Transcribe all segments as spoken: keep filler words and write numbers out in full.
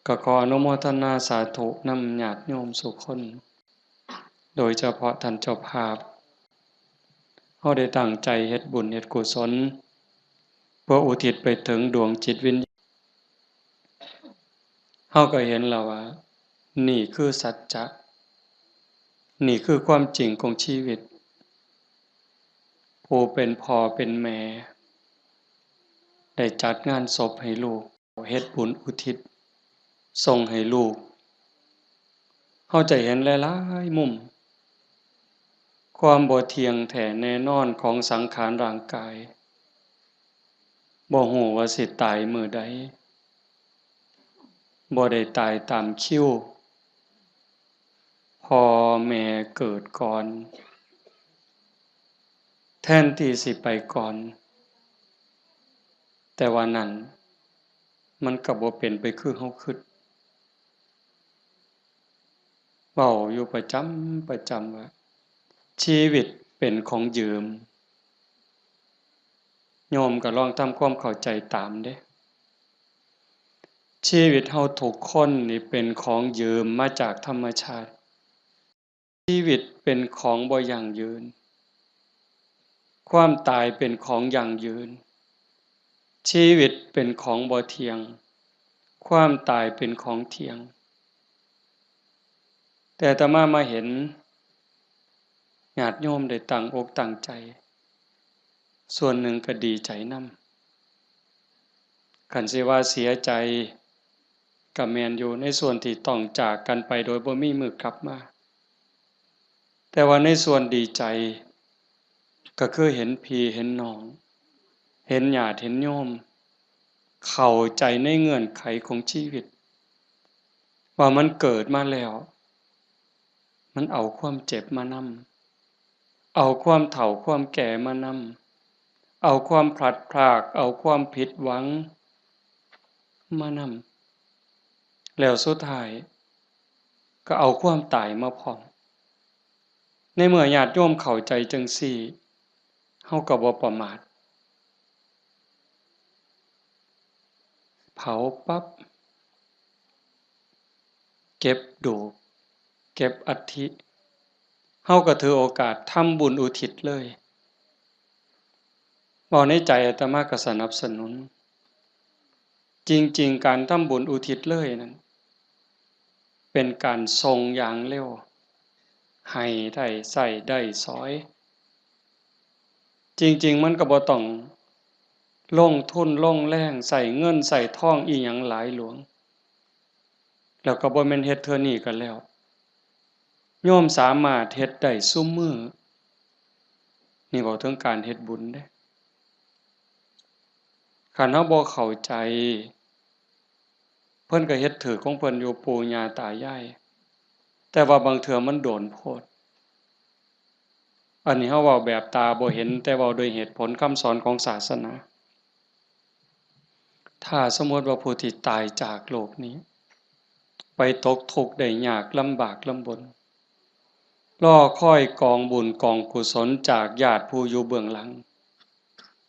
ก็ขออนุโมทนาสาธุนำญาติโยมสู่คน โดยเฉพาะท่านเจ้าภาพ เฮาได้ตั้งใจเฮ็ดบุญเฮ็ดกุศล เพื่ออุทิศไปถึงดวงจิตวิญญาณ เฮาก็เห็นแล้วว่า นี่คือสัจจะ นี่คือความจริงของชีวิต ผู้เป็นพ่อเป็นแม่ ได้จัดงานศพให้ลูก เฮ็ดบุญอุทิศส่งให้ลูก เฮาจะเห็นหลายๆมุม ความบ่เที่ยงแท้แน่นอนของสังขารร่างกาย บ่ฮู้ว่าสิตายมื้อใด บ่ได้ตายตามคิว พ่อแม่เกิดก่อน แทนที่สิไปก่อน แต่ว่านั่น มันก็บ่เป็นไปคือเฮาคิด เว้าอยู่ประจำประจำว่า ชีวิตเป็นของยืม โยมก็ลองทำความเข้าใจตามเด้ ชีวิตเฮาทุกคนนี่เป็นของยืมมาจากธรรมชาติ ชีวิตเป็นของบ่ยั่งยืน ความตายเป็นของยั่งยืน ชีวิตเป็นของบ่เที่ยง ความตายเป็นของเที่ยง แต่อาตมามาเห็น ญาติโยมได้ตั้งอกตั้งใจ ส่วนหนึ่งก็ดีใจนำ คันสิว่าเสียใจ ก็แม่นอยู่ในส่วนที่ต้องจากกันไปโดยบ่มีมื้อกลับมา แต่ว่าในส่วนดีใจ ก็คือเห็นพี่เห็นน้อง เห็นญาติเห็นโยม เข้าใจในเงื่อนไขของชีวิต ว่ามันเกิดมาแล้ว มันเอาความเจ็บมานำ เอาความเฒ่าความแก่มานำ เอาความพลัดพราก เอาความผิดหวังมานำ แล้วสุดท้ายก็เอาความตายมาพร้อม ในเมื่อญาติโยมเข้าใจจั่งซี้ เฮาก็บ่ประมาท เผาปั๊บ เก็บดูก เก็บอัฐิ เฮาก็ถือโอกาสทำบุญอุทิศเลย เว้าในใจอาตมาก็สนับสนุน จริงๆ การทำบุญอุทิศเลยนั้น เป็นการส่งอย่างเร็ว ให้ได้ใช้ได้สอย จริงๆ มันก็บ่ต้องลงทุนลงแรง ใช้เงินใช้ทองอิหยังหลายหลวง แล้วก็บ่แม่นเฮ็ดเทื่อนี้ก็แล้ว โยมสามารถเฮ็ดได้ซุมื้อ นี่เว้าถึงการเฮ็ดบุญเด้ คันเฮาบ่เข้าใจ เพิ่นก็เฮ็ดถืกของเพิ่นอยู่ ปู่ย่าตายาย แต่ว่าบางเทื่อมันโดนโพด อันนี้เฮาเว้าแบบตาบ่เห็น แต่เว้าด้วยเหตุผลคำสอนของศาสนา ถ้าสมมุติว่าผู้ที่ตายจากโลกนี้ ไปตกทุกข์ได้ยากลำบากลำบน รอคอยกองบุญกองกุศลจากญาติผู้อยู่เบื้องหลัง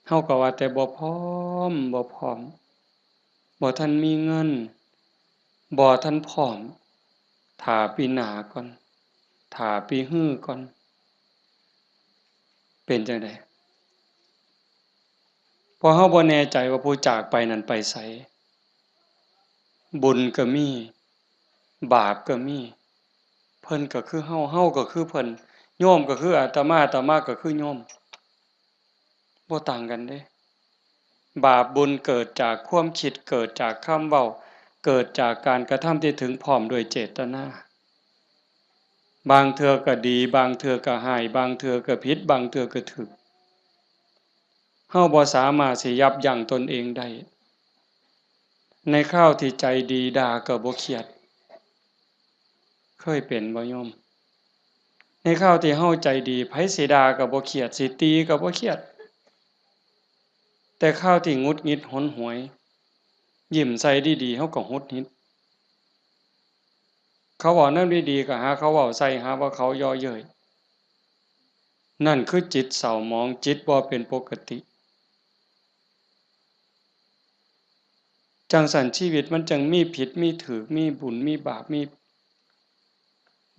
เฮาก็ว่าแต่บ่พร้อม บ่พร้อม บ่ทันมีเงิน บ่ทันพร้อม ถ้าปีหน้าก่อน ถ้าปีฮื้อก่อน เป็นจั่งใด เพราะเฮาบ่แน่ใจว่าผู้จากไปนั้นไปไส บุญก็มี บาปก็มี เพิ่นก็คือเฮา เฮาก็คือเพิ่น โยมก็คืออาตมา อาตมาก็คือโยม บ่ต่างกันเด้ บาปบุญเกิดจากความคิด เกิดจากคำเว้า เกิดจากการกระทำที่ถึงพร้อมด้วยเจตนา บางเทื่อก็ดี บางเทื่อก็ร้าย บางเทื่อก็ผิด บางเทื่อก็ถูก เฮาบ่สามารถสิยับยั้งตนเองได้ ในคราวที่ใจดีด่าก็บ่เครียด เคยเป็นบ่โยม ในคราวที่เฮาใจดี ไผสิด่าก็บ่เครียด สิตีก็บ่เครียด แต่คราวที่หงุดหงิดหนหวย ยิ้มใส่ดีๆ เฮาก็หงุดหงิด เขาเว้าแนวดีๆ ก็หาเขาเว้าใส่ หาว่าเขาเยาะเย้ย นั่นคือจิตเศร้าหมอง จิตบ่เป็นปกติ จั่งซั้นชีวิตมันจั่งมีผิดมีถูก มีบุญมีบาป มี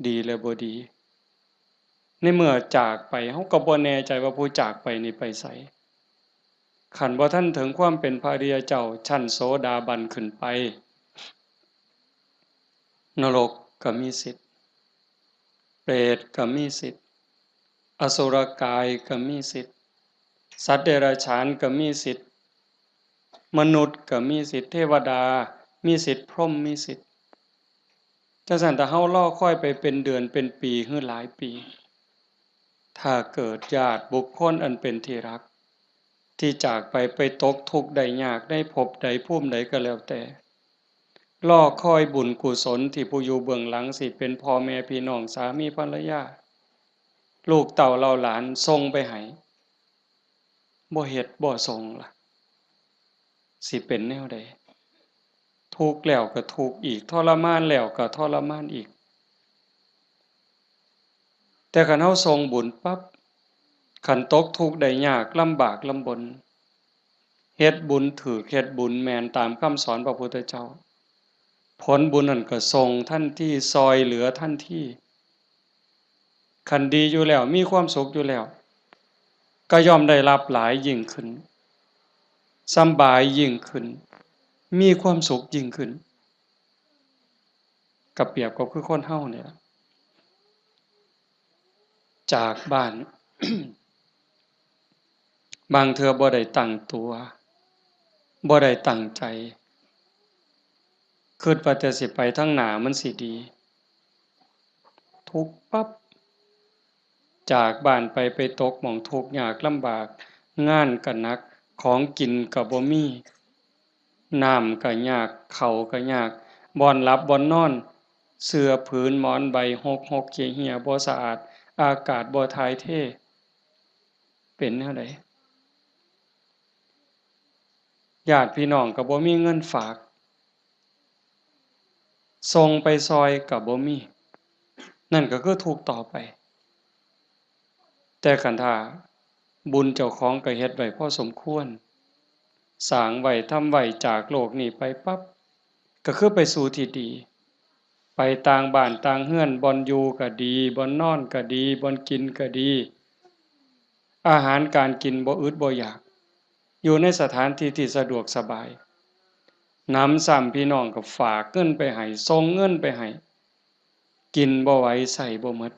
ดีและบ่ดี ในเมื่อจากไป เฮาก็บ่แน่ใจว่าผู้จากไปนี่ไปไส คันบ่ทันถึงความเป็นพระอริยเจ้า ชั้นโสดาบันขึ้นไป นรกก็มีสิทธิ์ เปรตก็มีสิทธิ์ อสุรกายก็มีสิทธิ์ สัตว์เดรัจฉานก็มีสิทธิ์ มนุษย์ก็มีสิทธิ์ เทวดามีสิทธิ์ พรหมมีสิทธิ์ จั่งซั้นถ้าเฮารอคอยไปเป็นเดือนเป็นปีหรือหลายปี ถ้าเกิดญาติบุคคลอันเป็นที่รัก ที่จากไป ไปตกทุกข์ได้ยากในภพใดภูมิใดก็แล้วแต่ รอคอยบุญกุศลที่ผู้อยู่เบื้องหลังสิเป็นพ่อแม่พี่น้องสามีภรรยา ลูกเต้าเหล่าหลานส่งไปให้ บ่เฮ็ดบ่ส่งล่ะ สิเป็นแนวใด ทุกข์แล้วก็ทุกข์อีก ทรมานแล้วก็ทรมานอีก แต่คันเฮาส่งบุญปั๊บ คันตกทุกข์ได้ยากลำบากลำบน เฮ็ดบุญถูก เฮ็ดบุญแม่นตามคำสอนพระพุทธเจ้า ผลบุญนั่นก็ส่งทันที ซ่อยเหลือทันที คันดีอยู่แล้ว มีความสุขอยู่แล้ว ก็ย่อมได้รับหลายยิ่งขึ้น สำบายยิ่งขึ้น มีความสุขยิ่งขึ้น ก็เปรียบก็คือคนเฮานี่ล่ะ จากบ้าน บางเทื่อบ่ได้ตั้งตัว บ่ได้ตั้งใจ คิดว่าแต่สิไปทางหน้ามันสิดี ทุกข์ปั๊บ จากบ้านไป ไปตกหม่องทุกข์ยากลำบาก งานก็หนัก ของกินก็บ่มี น้ำก็ยาก ข้าวก็ยาก บ่อนหลับบ่อนนอน เสื่อผืนหมอนใบหกหกเหี่ยๆ บ่สะอาด อากาศบ่ถ่ายเท เป็นแนวใด ญาติพี่น้องก็บ่มีเงินฝาก ส่งไปซ่อยก็บ่มี นั่นก็คือทุกข์ต่อไป แต่คันถ้าบุญเจ้าของก็เฮ็ดไว้พอสมควร สร้างไว้ทำไว้ จากโลกนี้ไปปั๊บ ก็คือไปสู่ที่ดี ไปต่างบ้านต่างเฮือน บ่อนอยู่ก็ดี บ่อนนอนก็ดี บ่อนกินก็ดี อาหารการกินบ่อึดบ่อยาก อยู่ในสถานที่ที่สะดวกสบาย หนำซ้ำพี่น้องก็ฝากเงินไปให้ ส่งเงินไปให้ กินบ่ไหว ใช้บ่หมด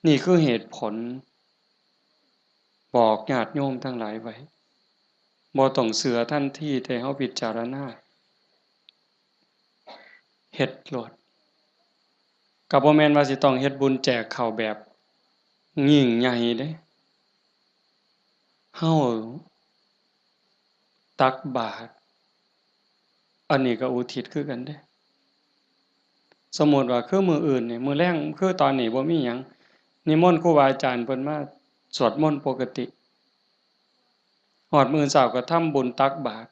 นี่คือเหตุผล บอกญาติโยมทั้งหลายไว้ บ่ต้องเชื่อทันที แต่เฮาพิจารณา เฮ็ดโลด ก็บ่แม่นว่าสิต้องเฮ็ดบุญแจกข้าวแบบยิ่งใหญ่เด้ เฮาตักบาตร อันนี้ก็อุทิศคือกันเด้ สมมุติว่าคือมื้ออื่นนี่ มื้อแลง คือตอนนี้บ่มีหยัง นิมนต์ครูบาอาจารย์เพิ่นมาสวดมนต์ปกติ ฮอดมื้อเช้าก็ทำบุญตักบาตร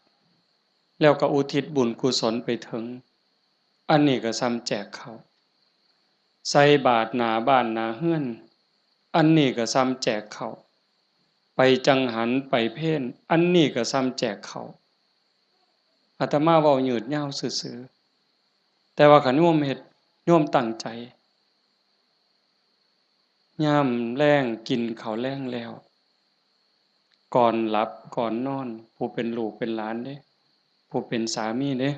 แล้วก็อุทิศบุญกุศลไปถึง อันนี้ก็ส่ำแจกข้าว ใส่บาตรหน้าบ้านหน้าเฮือน อันนี้ก็ส่ำแจกข้าว ไปจังหัน ไปเพล อันนี้ก็ส่ำแจกข้าว อาตมาเว้ายืดยาวซื่อๆ แต่ว่าคันโยมเฮ็ด โยมตั้งใจ ยามแลงกินข้าวแลงแล้ว ก่อนหลับก่อนนอน ผู้เป็นลูกเป็นหลานเด้ ผู้เป็นสามีเด้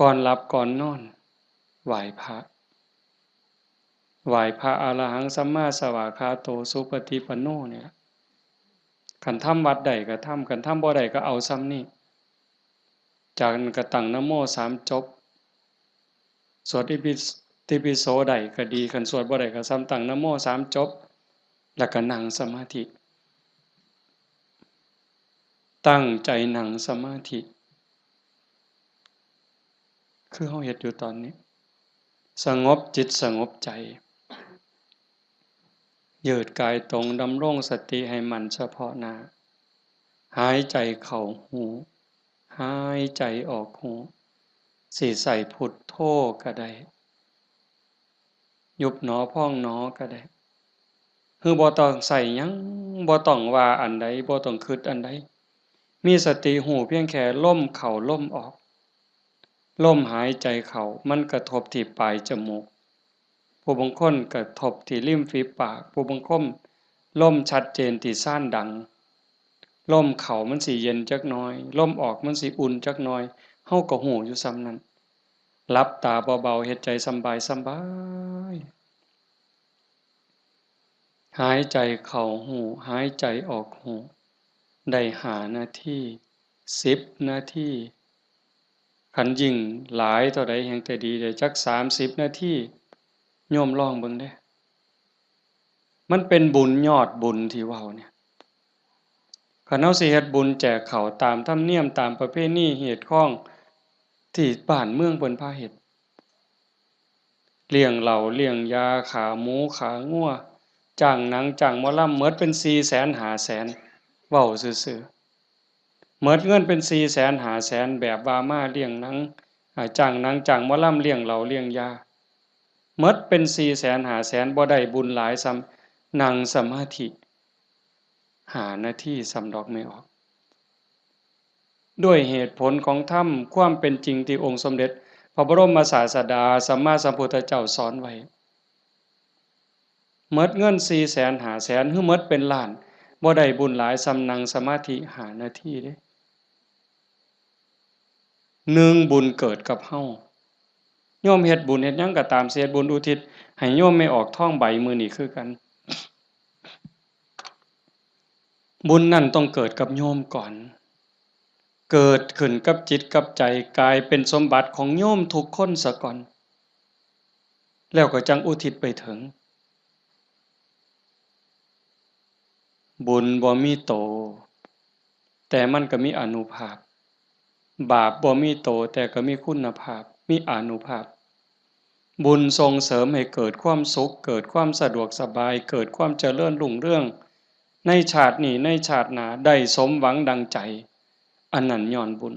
ก่อนหลับก่อนนอน ไหว้พระ ไหว้พระ อะระหังสัมมาสวากขาโต สุปฏิปันโน เนี่ย คันทำวัดได้ก็ทำ คันทำบ่ได้ก็เอาส่ำนี้ จากนั้นก็ตั้งนะโมสามจบ สวดอิปิ ติปิโสได้ก็ดี คันสวดบ่ได้ก็ส่ำตั้งนะโมสามจบ แล้วก็นั่งสมาธิ ตั้งใจนั่งสมาธิ คือเฮาเฮ็ดอยู่ตอนนี้ สงบจิตสงบใจ ยืดกายตรง ดำรงสติให้มั่นเฉพาะหน้า หายใจเข้าฮู้ หายใจออกฮู้ สิใช้พุทโธก็ได้ ยุบหนอพองหนอก็ได้ คือบ่ต้องใช้หยัง บ่ต้องว่าอันใด บ่ต้องคิดอันใด มีสติรู้เพียงแค่ลมเข้าลมออก ลมหายใจเข้ามันกระทบที่ปลายจมูก ผู้บางคนกระทบที่ริมฝีปาก ผู้บางคนลมชัดเจนที่ซานดัง ลมเข้ามันสิเย็นจักหน่อย ลมออกมันสิอุ่นจักหน่อย เฮาก็รู้อยู่ส่ำนั้น หลับตาเบาๆ เฮ็ดใจสำบายสำบาย หายใจเข้ารู้ หายใจออกรู้ ได้ห้านาที สิบนาที คันยิ่งหลายเท่าใดแฮ่งแต่ดี ได้จักสามสิบนาที โยมลองเบิ่งเด้ มันเป็นบุญยอดบุญที่เว้าเนี่ย คันเฮาสิเฮ็ดบุญแจกข้าวตามธรรมเนียม ตามประเพณีฮีตคองที่บ้านเมืองเพิ่นพาเฮ็ด เลี้ยงเหล้า เลี้ยงยา ฆ่าหมู ฆ่างัว จ้างหนัง จ้างหมอลำ หมดเป็นสี่แสน ห้าแสน เว้าซื่อๆ หมดเงินเป็นสี่แสน ห้าแสน แบบว่ามาเลี้ยงหนัง อ่า จ้างหนัง จ้างหมอลำ เลี้ยงเหล้า เลี้ยงยา หมดเป็นสี่แสน ห้าแสน บ่ได้บุญหลายส่ำนั่งสมาธิ ห้านาทีส่ำดอกแม่ออก ด้วยเหตุผลของธรรม ความเป็นจริงที่องค์สมเด็จพระบรมศาสดาสัมมาสัมพุทธเจ้าสอนไว้ หมดเงินสี่แสน ห้าแสน หรือหมดเป็นล้าน บ่ได้บุญหลายส่ำนั่งสมาธิห้านาทีเด้ หนึ่ง บุญเกิดกับเฮา โยมเฮ็ดบุญเฮ็ดหยังก็ตาม สิเฮ็ดบุญอุทิศให้โยมแม่ออกทองใบมื้อนี้คือกัน บุญนั่นต้องเกิดกับโยมก่อน เกิดขึ้นกับจิตกับใจ กลายเป็นสมบัติของโยมทุกคนซะก่อน แล้วก็จั่งอุทิศไปถึง บุญบ่มีโต แต่มันก็มีอานุภาพ บาปบ่มีโต แต่ก็มีคุณภาพ มีอานุภาพ บุญส่งเสริมให้เกิดความสุข เกิดความสะดวกสบาย เกิดความเจริญรุ่งเรือง ในชาตินี้ ในชาติหน้า ได้สมหวังดังใจ อันนั้นย้อนบุญ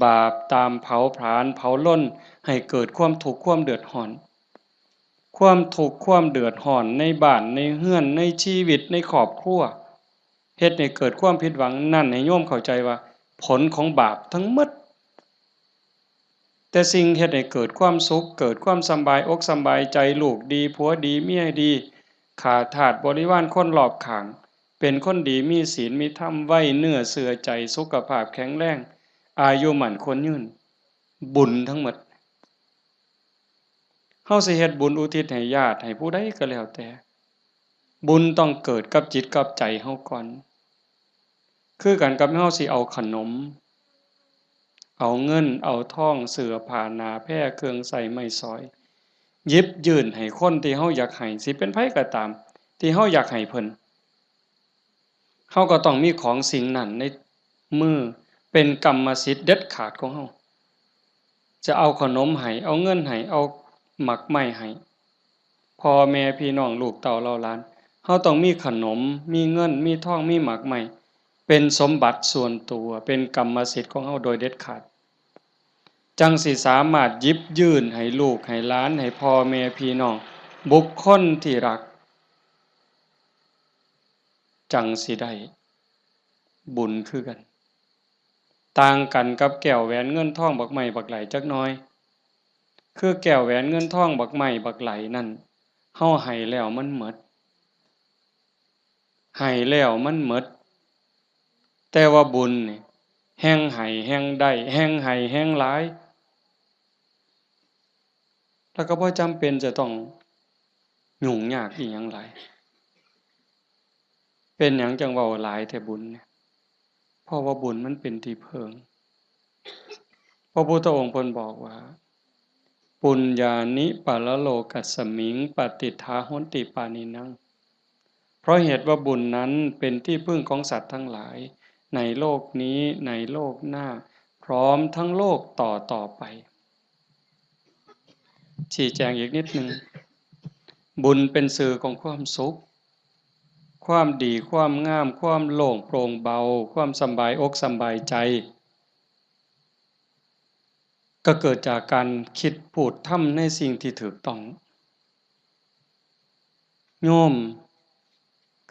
บาปตามเผาผลาญเผาลน ให้เกิดความทุกข์ความเดือดร้อน ความทุกข์ความเดือดร้อนในบ้านในเฮือน ในชีวิต ในครอบครัว เฮ็ดให้เกิดความผิดหวัง นั่นให้โยมเข้าใจว่าผลของบาปทั้งหมด แต่สิ่งเฮ็ดให้เกิดความสุข เกิดความสำบายอกสำบายใจ ลูกดี ผัวดี เมียดี ข้าทาสบริวารคนรอบข้าง เป็นคนดี มีศีล มีธรรม ไว้เนื้อเชื่อใจ สุขภาพแข็งแรง อายุมั่นขวัญยืน บุญทั้งหมด เฮาสิเฮ็ดบุญอุทิศให้ญาติ ให้ผู้ใดก็แล้วแต่ บุญต้องเกิดกับจิตกับใจเฮาก่อน คือกันกับเฮาสิเอาขนม เอาเงิน เอาทอง เสื้อผ้า หน้าแพร เครื่องใช้ไม้สอย หยิบยื่นให้คนที่เฮาอยากให้ สิเป็นไผก็ตาม ที่เฮาอยากให้เพิ่น เฮาก็ต้องมีของสิ่งนั้นในมือ เป็นกรรมสิทธิ์เด็ดขาดของเฮา จะเอาขนมให้ เอาเงินให้ เอาหมากไม้ให้ พ่อแม่พี่น้องลูกเต้าเหล่าหลาน เฮาต้องมีขนม มีเงิน มีทอง มีหมากไม้ เป็นสมบัติส่วนตัว เป็นกรรมสิทธิ์ของเฮาโดยเด็ดขาด จั่งสิสามารถหยิบยื่นให้ลูกให้หลาน ให้พ่อแม่พี่น้อง บุคคลที่รัก จั่งสิได้บุญคือกัน ต่างกันกับแก้วแหวนเงินทองบักไม้บักไหลจักหน่อย คือแก้วแหวนเงินทองบักไม้บักไหลนั่น เฮาให้แล้วมันหมด ให้แล้วมันหมด แต่ว่าบุญนี่ แฮ่งให้แฮ่งได้ แฮ่งให้แฮ่งหลาย แล้วก็บ่จำเป็นจะต้องยุ่งยากอิหยังหลาย เป็นหยังจั่งเว้าหลายแท้บุญเนี่ย เพราะว่าบุญมันเป็นที่เพิ่ง พระพุทธองค์เพิ่นบอกว่า ปุญญานิปรโลกัสมิง ปฏิฏฐาโหนติปาณินัง เพราะเหตุว่าบุญนั้นเป็นที่พึ่งของสัตว์ทั้งหลาย ในโลกนี้ ในโลกหน้า พร้อมทั้งโลกต่อต่อไป ชี้แจงอีกนิดหนึ่ง บุญเป็นสื่อของความสุข ความดี ความงาม ความโล่งโปร่งเบา ความสำบายอกสำบายใจ ก็เกิดจากการคิดพูดทำในสิ่งที่ถูกต้อง โยม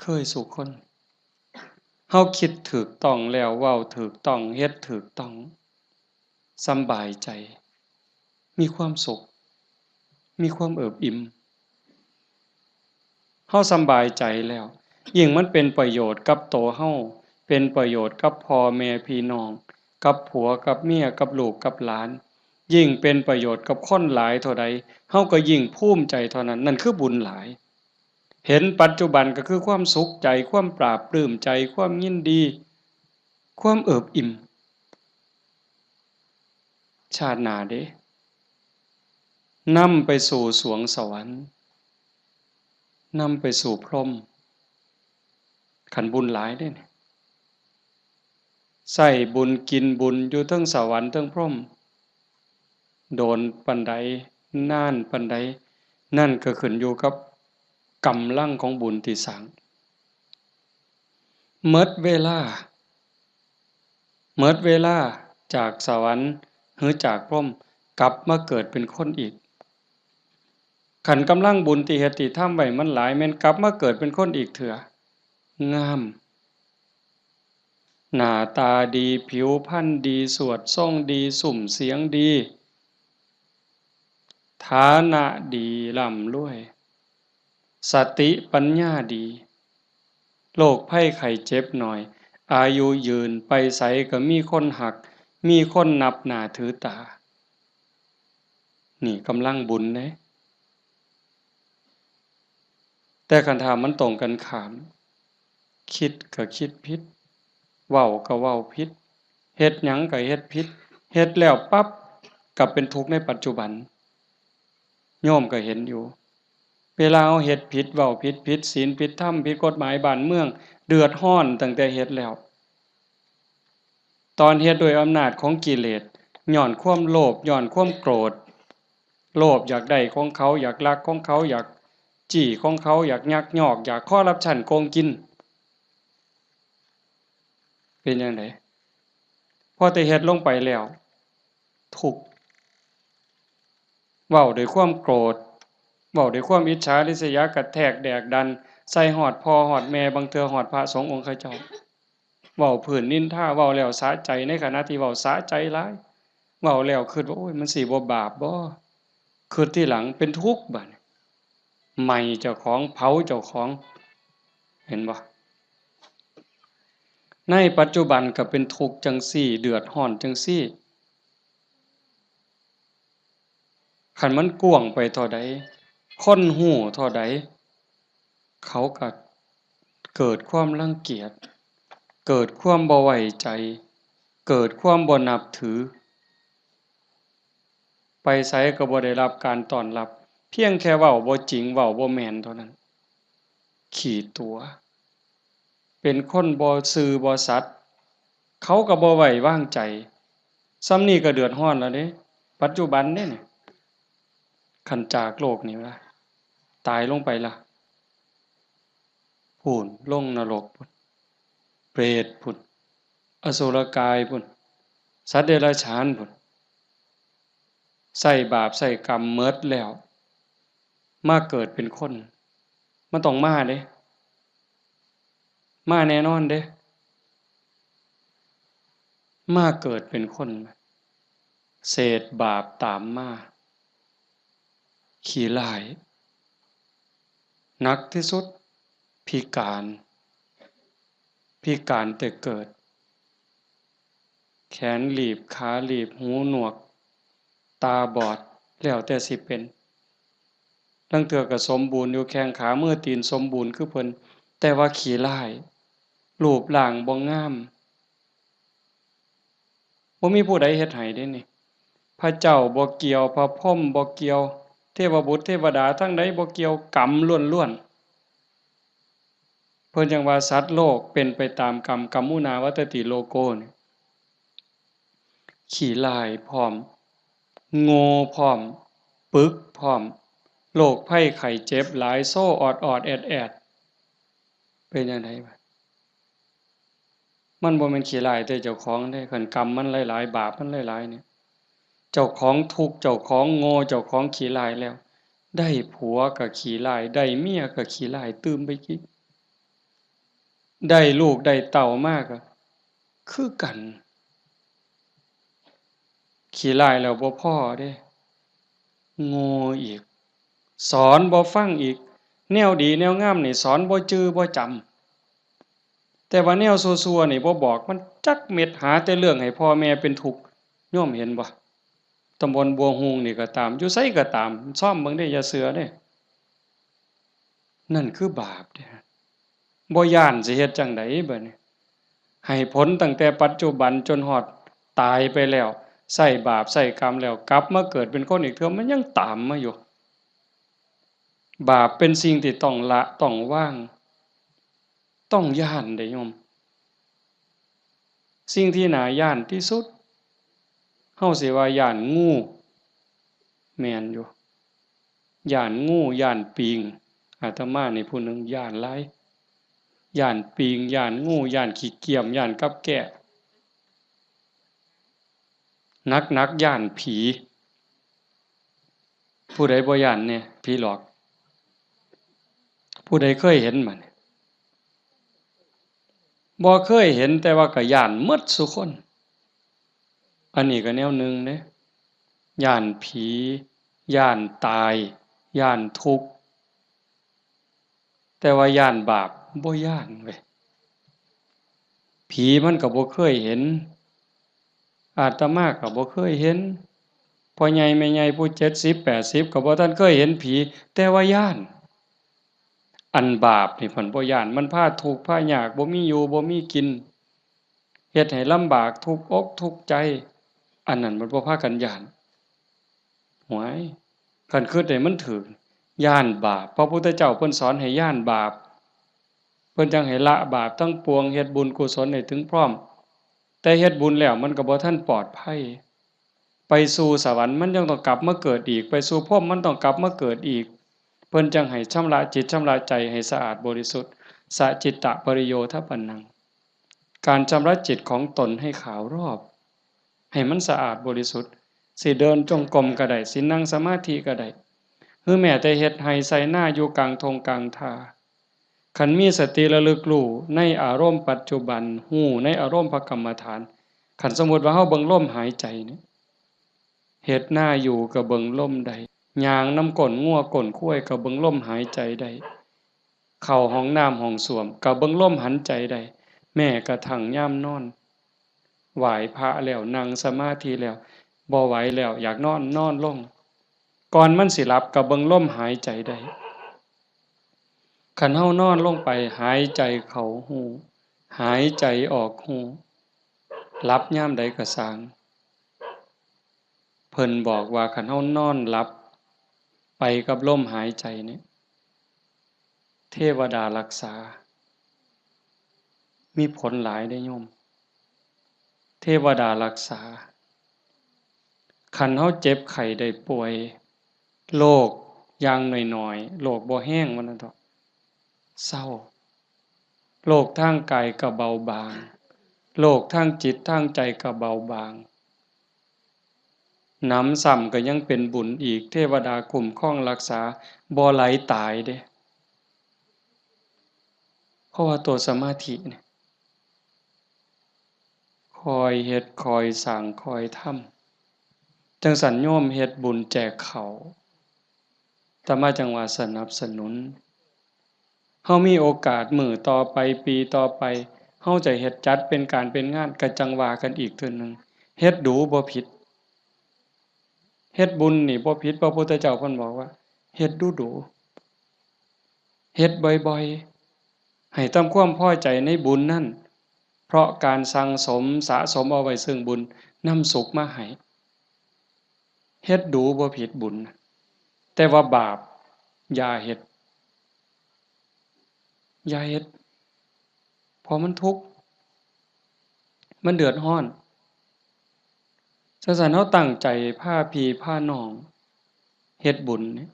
เคยสู่คน เฮาคิดถูกต้องแล้ว เว้าถูกต้อง เฮ็ดถูกต้อง สำบายใจ มีความสุข มีความเอิบอิ่ม เฮาสำบายใจแล้ว ยิ่งมันเป็นประโยชน์กับตัวเฮา เป็นประโยชน์กับพ่อแม่พี่น้อง กับผัวกับเมีย กับลูกกับหลาน ยิ่งเป็นประโยชน์กับคนหลายเท่าใด เฮาก็ยิ่งภูมิใจเท่านั้น นั่นคือบุญหลาย เห็นปัจจุบันก็คือความสุขใจ ความปลาบปลื้มใจ ความยินดี ความเอิบอิ่ม ชาติหน้าเด้ นำไปสู่สวงสวรรค์ นำไปสู่พรหม คันบุญหลายเด้นี่ ใช้บุญกินบุญอยู่เทิงสวรรค์เทิงพรหม โดนปานใด นานปานใด นั่นก็ขึ้นอยู่กับกำลังของบุญที่สร้าง หมดเวลา หมดเวลาจากสวรรค์หรือจากพรหม กลับมาเกิดเป็นคนอีก คันกำลังบุญที่เฮ็ดที่ทำไว้มันหลาย แม่นกลับมาเกิดเป็นคนอีกเทื่อ งาม หน้าตาดี ผิวพรรณดี สวดทรงดี ซุ่มเสียงดี ฐานะดี ร่ำรวย สติปัญญาดี โรคภัยไข้เจ็บน้อย อายุยืน ไปไสก็มีคนฮัก มีคนนับหน้าถือตา นี่กำลังบุญเด้ แต่คันถ้ามันตรงกันข้าม คิดก็คิดผิด เว้าก็เว้าผิด เฮ็ดหยังก็เฮ็ดผิด เฮ็ดแล้วปั๊บ กลับเป็นทุกข์ในปัจจุบัน โยมก็เห็นอยู่ เวลาเฮาเฮ็ดผิด เว้าผิด ผิดศีล ผิดธรรม ผิดกฎหมายบ้านเมือง เดือดร้อนตั้งแต่เฮ็ดแล้ว ตอนเฮ็ดด้วยอำนาจของกิเลส ย้อนความโลภ ย้อนความโกรธ โลภอยากได้ของเขา อยากลักของเขา อยากจี้ของเขา อยากยักยอก อยากคอร์รัปชัน โกงกิน เป็นจั่งใด พอแต่เฮ็ดลงไปแล้ว ทุกข์ เว้าด้วยความโกรธ เว้าด้วยความอิจฉาริษยา กระแทกแดกดัน ใส่ฮอดพ่อฮอดแม่ บางเทื่อฮอดพระสงฆ์องค์เขาเจ้า เว้าพื้นนินทา เว้าแล้วสะใจ ในขณะที่เว้าสะใจหลาย เว้าแล้วคิดว่า โอ้ย มันสิบ่บาปบ่ คิดทีหลังเป็นทุกข์บัดนี้ ไหม้เจ้าของ เผาเจ้าของ เห็นบ่ ในปัจจุบันก็เป็นทุกข์จั่งซี้ เดือดร้อนจั่งซี้ คันมันกว้างไปเท่าใด คนฮู้เท่าใด เขาก็เกิดความรังเกียจ เกิดความบ่ไว้ใจ เกิดความบ่นับถือ ไปไสก็บ่ได้รับการต้อนรับ เพียงแค่เว้าบ่จริง เว้าบ่แม่นเท่านั้น ขี้ตั๋ว เป็นคนบ่ซื่อบ่สัตย์ เขาก็บ่ไว้วางใจ ส่ำนี้ก็เดือดร้อนแล้วเด้ ปัจจุบันเด้นี่ คันจากโลกนี้ละ ตายลงไปละ พู้น ลงนรกพู้น เปรตพู้น อสุรกายพู้น สัตว์เดรัจฉานพู้น ใช้บาปใช้กรรมหมดแล้ว มาเกิดเป็นคน มันต้องมาเด้ มาแน่นอนเด้ มาเกิดเป็นคน เศษบาปตามมา ขี้ร้าย หนักที่สุด พิการ พิการแต่เกิด แขนลีบ ขาลีบ หูหนวก ตาบอด แล้วแต่สิเป็น ลางเทื่อก็สมบูรณ์อยู่ แข้งขามือตีนสมบูรณ์คือเพิ่น แต่ว่าขี้ร้าย รูปร่างบ่งาม บ่มีผู้ใดเฮ็ดให้เด้นี่ พระเจ้าบ่เกี่ยว พระพรหมบ่เกี่ยว เทวบุตรเทวดาทั้งใดบ่เกี่ยว กรรมล้วนๆ เพิ่นจั่งว่าสัตว์โลกเป็นไปตามกรรม กัมมุนาวัตติโลโกนี่ ขี้ร้ายพร้อม โง่พร้อม ปึกพร้อม โรคภัยไข้เจ็บหลาย โซออดๆ แอดๆ เป็นจั่งใดวะ มันบ่แม่นขี้ร้ายแต่เจ้าของเด้ คันกรรมมันหลายๆ บาปมันหลายๆ เนี่ย เจ้าของทุกข์ เจ้าของโง่ เจ้าของขี้ร้ายแล้ว ได้ผัวก็ขี้ร้าย ได้เมียก็ขี้ร้ายตื่มไปอีก ได้ลูกได้เต้ามาก็คือกัน ขี้ร้ายแล้วบ่พอเด้ โง่อีก สอนบ่ฟังอีก แนวดีแนวงามนี่สอนบ่จื่อบ่จำ แต่ว่าแนวซั่วๆนี่บ่บอกมันจักเม็ด หาแต่เรื่องให้พ่อแม่เป็นทุกข์ โยมเห็นบ่ ตำบลบัวฮูงนี่ก็ตาม อยู่ไสก็ตาม ซ่อมเบิ่งเด้ อย่าเชื่อเด้ นั่นคือบาปเด้ บ่ย้านสิเฮ็ดจั่งใดบัดนี้ ให้ผลตั้งแต่ปัจจุบันจนฮอดตายไปแล้ว ใช้บาปใช้กรรมแล้ว กลับมาเกิดเป็นคนอีกเทื่อ มันยังตามมาอยู่ บาปเป็นสิ่งที่ต้องละ ต้องวาง ต้องย้านเด้โยม สิ่งที่น่าย้านที่สุด เฮาสิว่าย้านงู แม่นอยู่ ย้านงู ย้านปิง อาตมานี่ผู้หนึ่งย้านหลาย ย้านปิง ย้านงู ย้านขี้เกียม ย้านกับแก้ หนักๆ ย้านผี ผู้ใดบ่ย้านแน่ ผีหลอก ผู้ใดเคยเห็นบ่นี่ บ่เคยเห็น แต่ว่าก็ย้านหมดซุคน อันนี้ก็แนวหนึ่งเด้ ย้านผี ย้านตาย ย้านทุกข์ แต่ว่าย้านบาป บ่ย้านเว้ย ผีมันก็บ่เคยเห็น อาตมาก็บ่เคยเห็น พ่อใหญ่แม่ใหญ่ผู้เจ็ดสิบแปดสิบก็บ่ทันเคยเห็นผี แต่ว่าย้าน อันบาปนี่เพิ่นบ่ย้าน มันพาทุกข์พายาก บ่มีอยู่บ่มีกิน เฮ็ดให้ลำบาก ทุกข์อกทุกข์ใจ อันนั้นมันบ่พากันย้าน หวย คันคิดให้มันถูก ย้านบาป พระพุทธเจ้าเพิ่นสอนให้ย้านบาป เพิ่นจั่งให้ละบาปทั้งปวง เฮ็ดบุญกุศลให้ถึงพร้อม แต่เฮ็ดบุญแล้วมันก็บ่ทันปลอดภัย ไปสู่สวรรค์มันยังต้องกลับมาเกิดอีก ไปสู่พรหมมันต้องกลับมาเกิดอีก เพิ่นจั่งให้ชำระจิตชำระใจให้สะอาดบริสุทธิ์ สะจิตตะปริโยทปปันนัง การชำระจิตของตนให้ขาวรอบ ให้มันสะอาดบริสุทธิ์ สิเดินจงกรมก็ได้ สินั่งสมาธิก็ได้ หรือแม้แต่เฮ็ดไร่ไถนาอยู่กลางท่งกลางท่า คันมีสติระลึกรู้ในอารมณ์ปัจจุบัน รู้ในอารมณ์พระกรรมฐาน คันสมมุติว่าเฮาเบิ่งลมหายใจนี่ เฮ็ดนาอยู่ก็เบิ่งลมได้ ย่างนำก้นงัวก้นควายก็เบิ่งลมหายใจได้ เข้าห้องน้ำห้องส้วมก็เบิ่งลมหายใจได้ แม้กระทั่งยามนอน ไหว้พระแล้ว นั่งสมาธิแล้ว บ่ไหวแล้ว อยากนอน นอนลง ก่อนมันสิหลับก็เบิ่งลมหายใจได้ คันเฮานอนลงไป หายใจเข้ารู้ หายใจออกรู้ หลับยามใดก็ซ่าง เพิ่นบอกว่าคันเฮานอนหลับไปกับลมหายใจเนี่ย เทวดารักษา มีผลหลายเด้โยม เทวดารักษา คันเฮาเจ็บไข้ได้ป่วย โรคอย่างน้อยๆ โรคบ่แฮงว่าซั่นเถาะ เซา โรคทางกายก็เบาบาง โรคทางจิตทางใจก็เบาบาง หนำซ้ำก็ยังเป็นบุญอีก เทวดาคุ้มครองรักษา บ่ไหลตายเด้ เพราะว่าตัวสมาธิเนี่ย คอยเฮ็ด คอยสร้าง คอยทำ จั่งซั้นโยมเฮ็ดบุญแจกข้าว อาตมาจั่งว่าสนับสนุน เฮามีโอกาสมื้อต่อไป ปีต่อไป เฮาจะเฮ็ดจัดเป็นการเป็นงาน ก็จั่งว่ากันอีกเทื่อหนึ่ง เฮ็ดดูบ่ผิด เฮ็ดบุญนี่บ่ผิด พระพุทธเจ้าเพิ่นบอกว่า เฮ็ดดูดู เฮ็ดบ่อยๆ ให้ทำความพอใจในบุญนั้น เพราะการสั่งสมสะสมเอาไว้ซึ่งบุญนำสุขมาให้ เฮ็ดดูบ่ผิดบุญ แต่ว่าบาปอย่าเฮ็ด อย่าเฮ็ด เพราะมันทุกข์ มันเดือดร้อน จั่งซั้นเฮาตั้งใจพาพี่พาน้องเฮ็ดบุญเนี่ย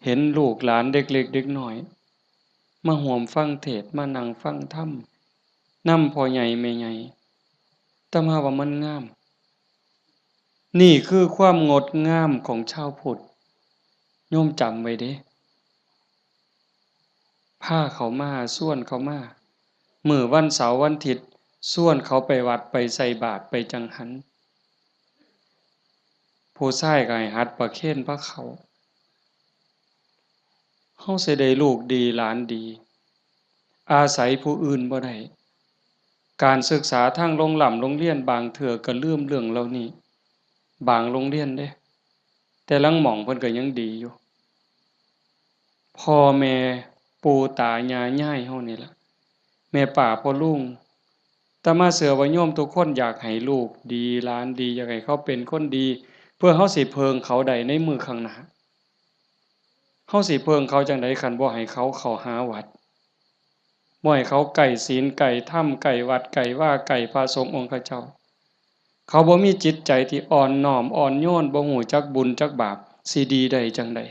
เห็นลูกหลานเด็กเล็กเด็กน้อย มาร่วมฟังเทศน์ มานั่งฟังธรรม นำพ่อใหญ่แม่ใหญ่ อาตมาว่ามันงาม นี่คือความงดงามของชาวพุทธ โยมจำไว้เด้ พาเขามา ชวนเขามา มื้อวันเสาร์วันอาทิตย์ ชวนเขาไปวัดไปใส่บาตรไปจังหัน ผู้ชายก็ให้หัดประเคนพาเข้า เฮาสิได้ลูกดีหลานดี อาศัยผู้อื่นบ่ได้ การศึกษาทางโรงร่ำโรงเรียนบางเทื่อก็ลืมเรื่องเหล่านี้ บางโรงเรียนเด้ แต่ลางหม่องเพิ่นก็ยังดีอยู่ พ่อแม่ปู่ตายายยายเฮานี่ล่ะ แม่ป้าพ่อลุง อาตมาเชื่อว่าโยมทุกคนอยากให้ลูกดีหลานดี อยากให้เขาเป็นคนดี เพื่อเฮาสิเพิ่งเขาได้ในมื้อข้างหน้า เฮาสิเพิ่งเขาจั่งใดคันบ่ให้เขาเข้าหาวัด บ่ให้เขาใกล้ศีลใกล้ธรรมใกล้วัดใกล้วาใกล้พระสงฆ์องค์เจ้า เขาบ่มีจิตใจที่อ่อนน้อมอ่อนโยน บ่ฮู้จักบุญจักบาป สิดีได้จั่งใด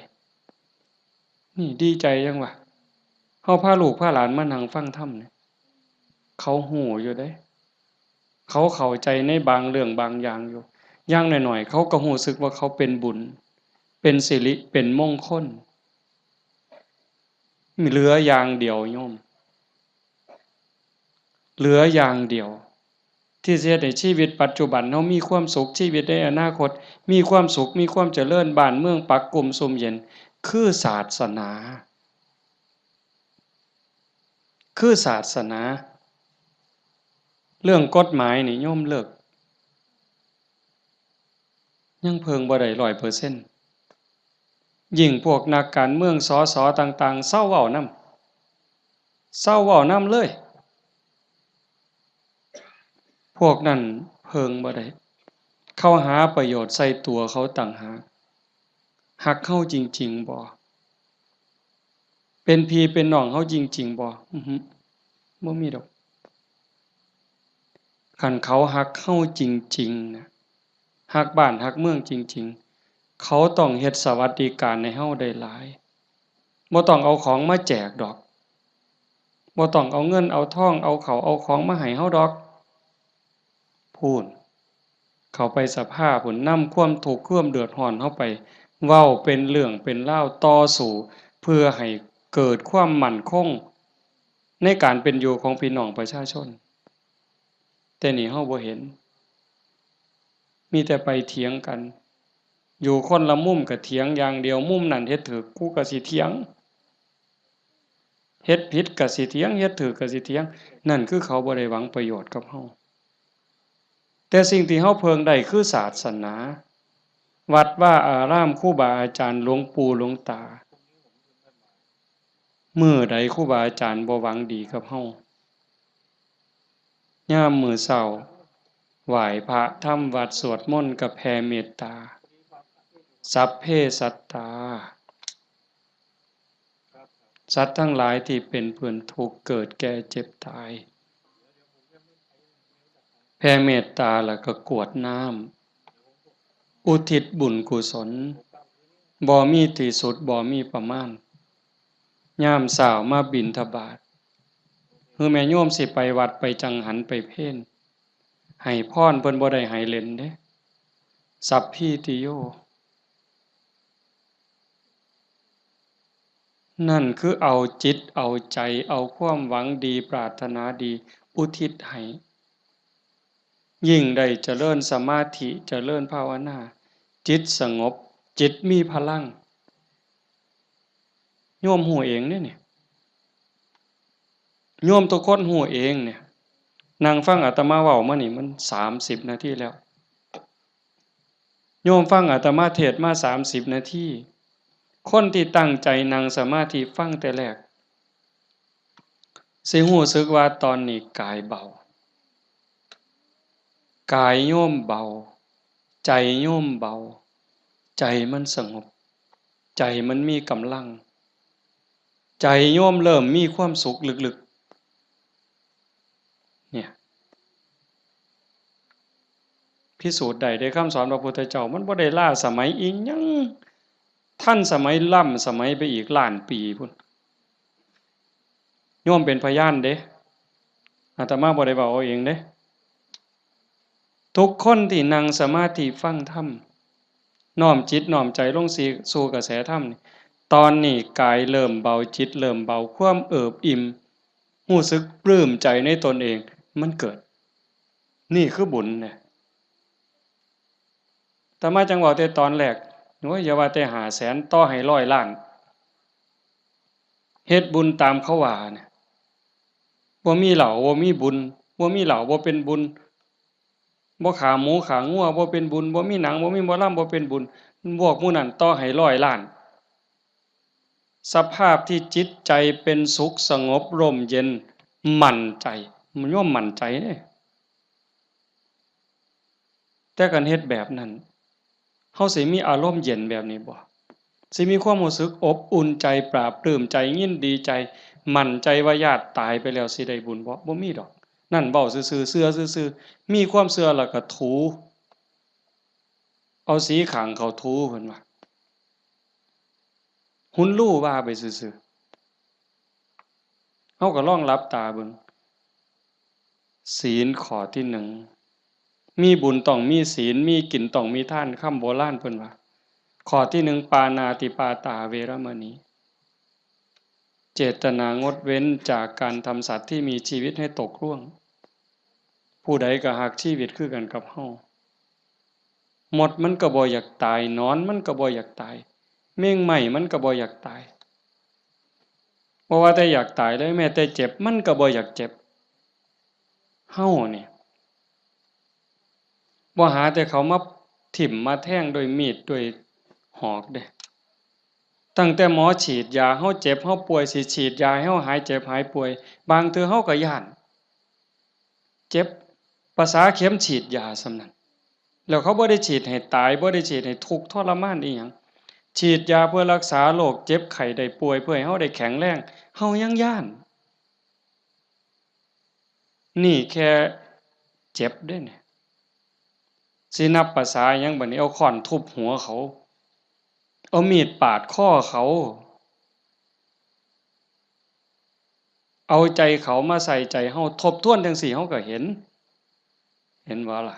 นี่ดีใจจั่งวะ เฮาพาลูกพาหลานมานั่งฟังธรรมเนี่ย เขาฮู้อยู่เด้ เขาเข้าใจในบางเรื่องบางอย่างอยู่ อย่างน้อยๆ เขาก็รู้สึกว่าเขาเป็นบุญ เป็นสิริ เป็นมงคล เหลืออย่างเดียวโยม เหลืออย่างเดียว ที่สิเฮ็ดให้ชีวิตปัจจุบันเฮามีความสุข ชีวิตในอนาคตมีความสุข มีความเจริญ บ้านเมืองปักกุมซุ่มเย็น คือศาสนา คือศาสนา เรื่องกฎหมายนี่โยมเลิก ยังเพิ่งบ่ได้ร้อยเปอร์เซ็นต์ ยิ่งพวกนักการเมือง สส ต่างๆ เซาเว้านำ เซาเว้านำเลย พวกนั้นเพิ่งบ่ได้ เขาหาประโยชน์ใส่ตัวเขาต่างหาก ฮักเฮาจริงๆ บ่ เป็นพี่เป็นน้องเฮาจริงๆ บ่ อือฮึ บ่มีดอก คันเขาฮักเฮาจริงๆ นะ ฮักบ้านฮักเมืองจริงๆ เขาต้องเฮ็ดสวัสดิการให้เฮาได้หลาย บ่ต้องเอาของมาแจกดอก บ่ต้องเอาเงินเอาทอง เอาข้าวเอาของมาให้เฮาดอก พู้น เข้าไปสภาพู้น นำความทุกข์ความเดือดร้อนเฮาไป เว้าเป็นเรื่องเป็นราว ต่อสู้เพื่อให้เกิดความมั่นคง ในการเป็นอยู่ของพี่น้องประชาชน แต่นี่เฮาบ่เห็น มีแต่ไปเถียงกัน อยู่คนละมุมก็เถียงอย่างเดียว มุมนั้นเฮ็ดถูก กูก็สิเถียง เฮ็ดผิดก็สิเถียง เฮ็ดถูกก็สิเถียง นั่นคือเขาบ่ได้หวังประโยชน์กับเฮา แต่สิ่งที่เฮาเพิ่งได้คือศาสนา วัดวาอาราม ครูบาอาจารย์ หลวงปู่หลวงตา มื้อใดครูบาอาจารย์บ่หวังดีกับเฮา ยามมื้อเช้า ไหว้พระทำวัตรสวดมนต์ก็แผ่เมตตา สัพเพสัตตา สัตว์ทั้งหลายที่เป็นเพื่อนทุกข์เกิดแก่เจ็บตาย แผ่เมตตาแล้วก็กรวดน้ำ อุทิศบุญกุศล บ่มีที่สุด บ่มีประมาณ ยามเช้ามาบิณฑบาต คือแม่โยมสิไปวัดไปจังหันไปเพล ให้พรเพิ่นบ่ได้ให้เล่นเด้ สัพพีติโย นั่นคือเอาจิตเอาใจ เอาความหวังดีปรารถนาดีอุทิศให้ ยิ่งได้เจริญสมาธิ เจริญภาวนา จิตสงบ จิตมีพลัง โยมฮู้เองเด้นี่ โยมทุกคนฮู้เองเนี่ย นั่งฟังอาตมาเว้ามานี่มันสามสิบนาทีแล้ว โยมฟังอาตมาเทศน์มาสามสิบนาที คนที่ตั้งใจนั่งสมาธิฟังแต่แรก สิรู้สึกว่าตอนนี้กายเบา กายโยมเบา ใจโยมเบา ใจมันสงบ ใจมันมีกำลัง ใจโยมเริ่มมีความสุขลึกๆ เนี่ย พิสูจน์ได้เด้ คำสอนพระพุทธเจ้า มันบ่ได้ล้าสมัยอิหยัง ทันสมัยล้ำสมัยไปอีกล้านปีพู้น โยมเป็นพยานเด้ อาตมาบ่ได้เว้าเอาเองเด้ ทุกคนที่นั่งสมาธิฟังธรรม น้อมจิตน้อมใจลงสู่กระแสธรรมนี่ ตอนนี้กายเริ่มเบา จิตเริ่มเบา ความเอิบอิ่ม รู้สึกปลื้มใจในตนเอง มันเกิด นี่คือบุญเนี่ย อาตมาจั่งเว้าแต่ตอนแรก โอ้ย อย่าว่าแต่ห้าแสน ต่อให้ร้อยล้าน เฮ็ดบุญตามเขาว่าเนี่ย บ่มีเหล้า บ่มีบุญ บ่มีเหล้า บ่เป็นบุญ บ่ฆ่าหมูฆ่างัว บ่เป็นบุญ บ่มีหนัง บ่มีหมอลำ บ่เป็นบุญ พวกหมู่นั้นต่อให้ร้อยล้าน สภาพที่จิตใจเป็นสุขสงบร่มเย็น มั่นใจ โยมมั่นใจเด้ แต่คันเฮ็ดแบบนั้น เฮาสิมีอารมณ์เย็นแบบนี้บ่ สิมีความรู้สึกอบอุ่นใจ ปลาบปลื้มใจ ยินดีใจ มั่นใจว่าญาติตายไปแล้วสิได้บุญบ่ บ่มีดอก นั่นเว้าซื่อๆ เชื่อซื่อๆ มีความเชื่อแล้วก็ถู เอาสีข้างเขาถู เพิ่นว่า หุนลู่ว่าไปซื่อๆ เฮาก็ลองหลับตาเบิ่ง ศีลข้อที่หนึ่ง มีบุญต้องมีศีล มีกินต้องมีทาน คำโบราณเพิ่นว่า ข้อที่หนึ่ง ปาณาติปาตาเวรมณี เจตนางดเว้นจากการทำสัตว์ที่มีชีวิตให้ตกร่วง ผู้ใดก็ฮักชีวิตคือกันกับเฮา มดมันก็บ่อยากตาย หนอนมันก็บ่อยากตาย แมงไม้มันก็บ่อยากตาย บ่ว่าแต่อยากตายเลย แม้แต่เจ็บมันก็บ่อยากเจ็บ เฮานี่ บ่หาแต่เขามาทิ่มมาแทงด้วยมีดด้วยหอกเด้ ตั้งแต่หมอฉีดยา เฮาเจ็บเฮาป่วย สิฉีดยาให้เฮาหายเจ็บหายป่วย บางเทื่อเฮาก็ย้าน เจ็บ ประสาเข็มฉีดยาส่ำนั้น แล้วเขาบ่ได้ฉีดให้ตาย บ่ได้ฉีดให้ทุกข์ทรมานอิหยัง ฉีดยาเพื่อรักษาโรคเจ็บไข้ได้ป่วย เพื่อให้เฮาได้แข็งแรง เฮายังย้าน นี่แค่เจ็บเด้เนี่ย สินับประสาหยังบัดนี้ เอาค้อนทุบหัวเขา เอามีดปาดคอเขา เอาใจเขามาใส่ใจเฮา ทบทวนจั่งซี้เฮาก็เห็น เห็นบ่ล่ะ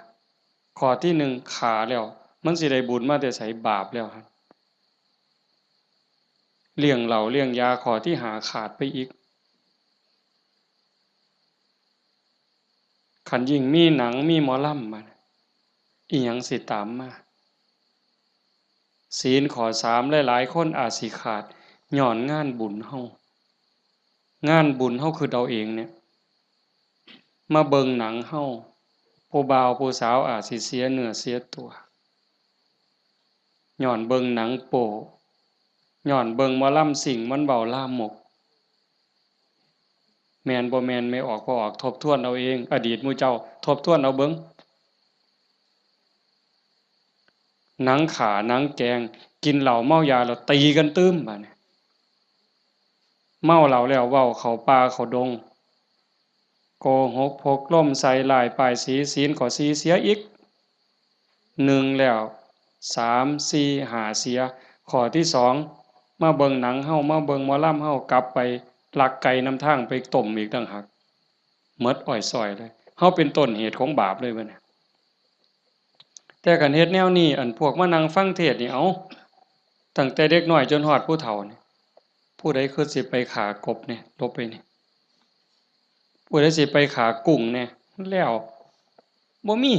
ข้อที่หนึ่งฆ่าแล้ว มันสิได้บุญมาแต่ไส บาปแล้วหั่น เลี้ยงเหล้าเลี้ยงยา ข้อที่ห้าขาดไปอีก คันยิ่งมีหนังมีหมอลำมา อิหยังสิตามมา ศีลข้อสาม หลายๆ คนอาจสิขาด ย้อนงานบุญเฮา งานบุญเฮาคิดเอาเองเนี่ย มาเบิ่งหนังเฮา ผู้บ่าวผู้สาวอาจสิเสียเนื้อเสียตัว ย้อนเบิ่งหนังโป๊ ย้อนเบิ่งหมอลำซิ่งมันเว้าลามก แม่นบ่แม่น แม่ออกบ่ออก ทบทวนเอาเอง อดีตหมู่เจ้า ทบทวนเอาเบิ่ง หนังฆ่า หนังแกล้ง กินเหล้าเมายาแล้วตีกันตื่ม บาดนี้ เมาเหล้าแล้วเว้าเข้าป่าเข้าดง โกหกพกลมใส่ร้ายป้ายสี ศีลข้อสี่เสียอีก หนึ่งแล้ว สาม สี่ ห้า เสีย ข้อที่สอง มาเบิ่งหนังเฮา มาเบิ่งหมอลำเฮา กลับไปลักไก่นำทางไปต้มอีกต่างหาก หมดอ้อยซ้อยเลย เฮาเป็นต้นเหตุของบาปเลยบัดนี้ แต่คันเฮ็ดแนวนี้ อันพวกมานั่งฟังเทศน์นี่ เอ้า ตั้งแต่เด็กน้อยจนฮอดผู้เฒ่านี่ ผู้ใดคือสิไปฆ่ากบเนี่ย หลบไปนี่ ผู้ใดสิไปฆ่ากุ้งเนี่ย แล้ว บ่มี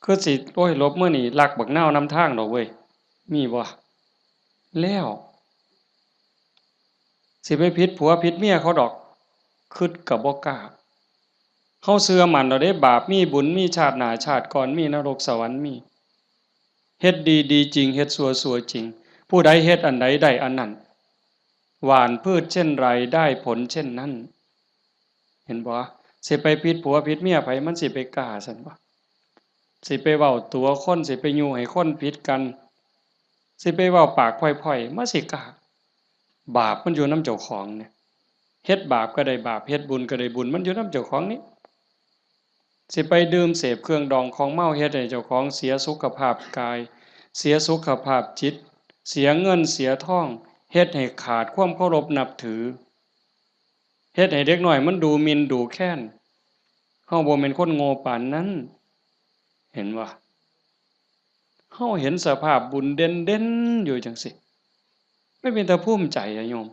คือสิ โอ้ย หลบมื้อนี้ลักบักนาวนำทางดอกเว้ย มีบ่ แล้ว สิไปผิดผัวผิดเมียเขาดอก คิดก็บ่กล้า เฮาเชื่อมั่นแล้วเด้ บาปมีบุญมี ชาติหน้าชาติก่อนมี นรกสวรรค์มี เฮ็ดดีดีจริง เฮ็ดชั่วชั่วจริง ผู้ใดเฮ็ดอันใดได้อันนั้น หว่านพืชเช่นไรได้ผลเช่นนั้น เห็นบ่ สิไปผิดผัวผิดเมียไผ มันสิไปกล้าซั่นบ่ สิไปเว้าตั๋วคน สิไปยุให้คนผิดกัน สิไปเว้าปากพร่อยๆ มันสิกล้า บาปมันอยู่นำเจ้าของเนี่ย เฮ็ดบาปก็ได้บาป เฮ็ดบุญก็ได้บุญ มันอยู่นำเจ้าของนี่ สิไปดื่มเสพเครื่องดองของเมา เฮ็ดให้เจ้าของเสียสุขภาพกาย เสียสุขภาพจิต เสียเงินเสียทอง เฮ็ดให้ขาดความเคารพนับถือ เฮ็ดให้เด็กน้อยมันดูหมิ่นดูแคลน เฮาบ่แม่นคนโง่ปานนั้น เห็นบ่ เฮาเห็นสภาพบุญเด่นๆ อยู่จั่งซี้ มันเป็นตาภูมิใจอะโยม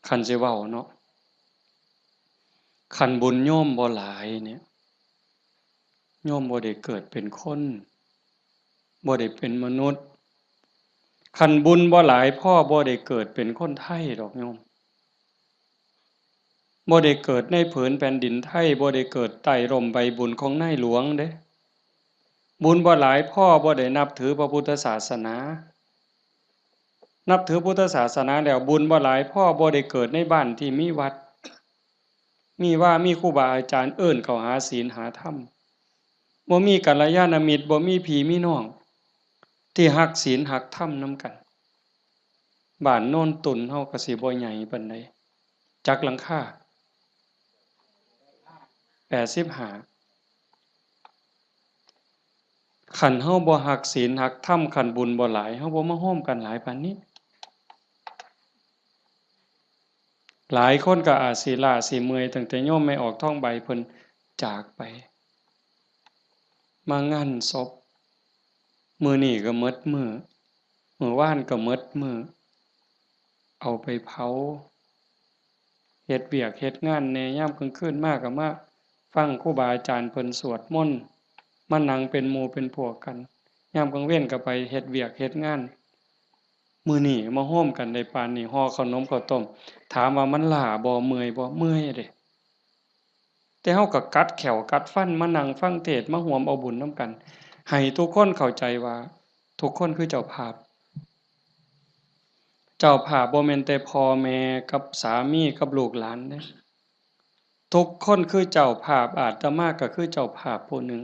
คันสิเว้าเนาะ คันบุญโยมบ่หลายเนี่ย โยมบ่ได้เกิดเป็นคน บ่ได้เป็นมนุษย์ คันบุญบ่หลายพอบ่ได้เกิดเป็นคนไทยดอกโยม บ่ได้เกิดในผืนแผ่นดินไทย บ่ได้เกิดใต้ร่มใบบุญของนายหลวงเด้ บุญบ่หลายพอบ่ได้นับถือพระพุทธศาสนา นับถือพุทธศาสนาแล้วบุญบ่หลายพอบ่ได้เกิดในบ้านที่มีวัด มีวา มีครูบาอาจารย์เอิ้นเข้าหาศีลหาธรรม บ่มีกัลยาณมิตร บ่มีพี่มีน้อง ที่ฮักศีลฮักธรรมนำกัน บ้านโนนตุ่นเฮาก็สิบ่ใหญ่ปานใด จักหลังคา แปดสิบห้า คันเฮาบ่ฮักศีลฮักธรรม คันบุญบ่หลาย เฮาบ่มาโฮมกันหลายปานนี้ หลายคนก็อาจสิล้าสิเมื่อย ตั้งแต่โยมแม่ออกทองใบเพิ่นจากไป มางานศพ มื้อนี้ก็หมดมื้อ มื้อวานก็หมดมื้อ เอาไปเผา เฮ็ดเวียกเฮ็ดงานแหน่ ยามกลางคืนมาก็มาฟังครูบาอาจารย์เพิ่นสวดมนต์ มานั่งเป็นหมู่เป็นพวกกัน ยามกลางเว็นก็ไปเฮ็ดเวียกเฮ็ดงาน มื้อนี้มาโฮมกันได้ปานนี้ ห่อขนมข้าวต้ม ถามว่ามันล้าบ่ เมื่อยบ่ เมื่อยเด้ แต่เฮาก็กัดแข้วกัดฟันมานั่งฟังเทศน์ มาร่วมเอาบุญนำกัน ให้ทุกคนเข้าใจว่าทุกคนคือเจ้าภาพ เจ้าภาพบ่แม่นแต่พ่อแม่กับสามีกับลูกหลานเด้ ทุกคนคือเจ้าภาพ อาตมาก็คือเจ้าภาพผู้หนึ่ง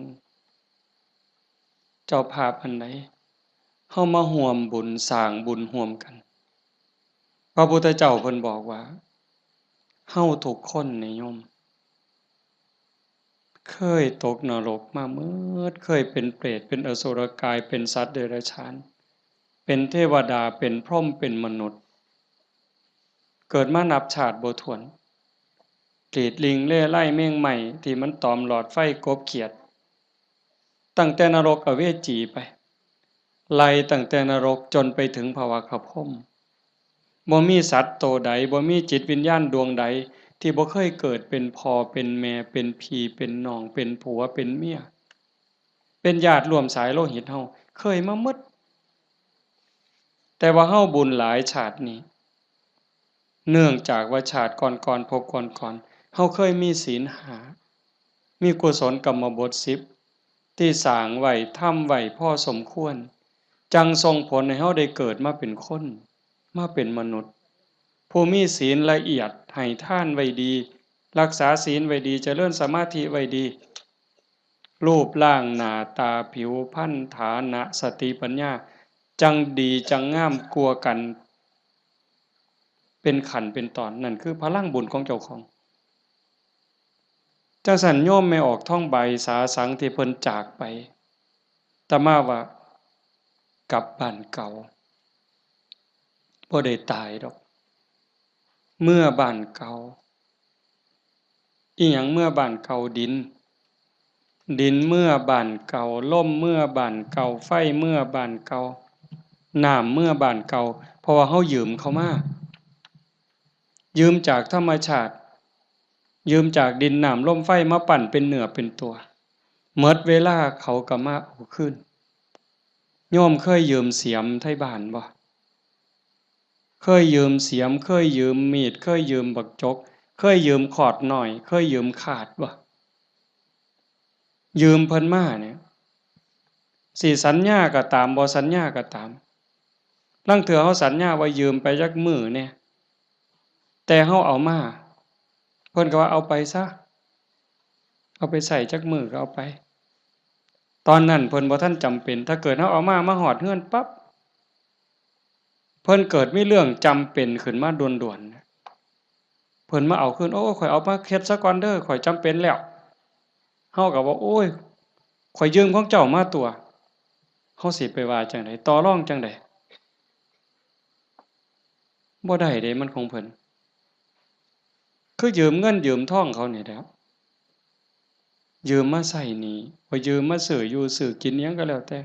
เจ้าภาพอันใด เฮามาร่วมบุญสร้างบุญร่วมกัน พระพุทธเจ้าเพิ่นบอกว่า เฮาทุกคนนี่โยม เคยตกนรกมาหมด เคยเป็นเปรต เป็นอสุรกาย เป็นสัตว์เดรัจฉาน เป็นเทวดา เป็นพรหม เป็นมนุษย์ เกิดมานับชาติบ่ถ้วน กรีดลิงเล่ไล่แมงไหม้ที่มันตอมหลอดไฟกบเขียด ตั้งแต่นรกอเวจีไป ไล่ตั้งแต่นรกจนไปถึงพระวักขพรหม บ่มีสัตว์โตใด บ่มีจิตวิญญาณดวงใด ที่บ่เคยเกิดเป็นพ่อ เป็นแม่ เป็นพี่ เป็นน้อง เป็นผัว เป็นเมีย เป็นญาติร่วมสายโลหิตเฮา เคยมาหมด แต่ว่าเฮาบุญหลายชาตินี้ เนื่องจากว่าชาติก่อนๆ ภพก่อนๆ เฮาเคยมีศีลห้า มีกุศลกรรมบทสิบ ที่สร้างไว้ ทำไว้พอสมควร จั่งส่งผลให้เฮาได้เกิดมาเป็นคน มาเป็นมนุษย์ ผู้มีศีลละเอียด ให้ทานไว้ดี รักษาศีลไว้ดี เจริญสมาธิไว้ดี รูปร่างหน้าตา ผิวพรรณ ฐานะ สติปัญญา จั่งดีจั่งงามกว่ากัน เป็นขั้นเป็นตอน นั่นคือพลังบุญของเจ้าของ จั่งซั้นโยมแม่ออกทองใบสาสังที่เพิ่นจากไป อาตมาว่ากลับบ้านเก่า บ่ได้ตายดอก เมือบ้านเก่า อิหยังเมือบ้านเก่า ดิน ดินเมือบ้านเก่า ลมเมือบ้านเก่า ไฟเมือบ้านเก่า น้ำเมือบ้านเก่า เพราะว่าเฮายืมเขามา ยืมจากธรรมชาติ ยืมจากดินน้ำลมไฟมาปั้นเป็นเนื้อเป็นตัว หมดเวลาเขาก็มาเอาคืน โยมเคยยืมเสียมไทบ้านบ่ เคยยืมเสียม เคยยืมมีด เคยยืมบักจก เคยยืมขอดน้อย เคยยืมคาดบ่ ยืมเพิ่นมาเนี่ย สิสัญญาก็ตาม บ่สัญญาก็ตาม ลางเทื่อเฮาสัญญาว่ายืมไปจักมื้อแหน่ แต่เฮาเอามา เพิ่นก็ว่าเอาไปซะ เอาไปใช้จักมื้อก็เอาไป ตอนนั้นเพิ่นบ่ทันจำเป็น ถ้าเกิดเฮาเอามา มาฮอดเฮือนปั๊บ เพิ่นเกิดมีเรื่องจำเป็นขึ้นมาด่วนๆ เพิ่นมาเอาคืน โอ้ ข้อยเอามาเฮ็ดซะก่อนเด้อ ข้อยจำเป็นแล้ว เฮาก็ว่า โอ้ย ข้อยยืมของเจ้ามาตั่ว เฮาสิไปว่าจั่งใด ต่อรองจั่งใด บ่ได้เด้ มันของเพิ่น คือยืมเงินยืมทองเขานี่แหละ ยืมมาใช้หนี้ บ่ยืมมาซื้ออยู่ซื้อกินอิหยังก็แล้วแต่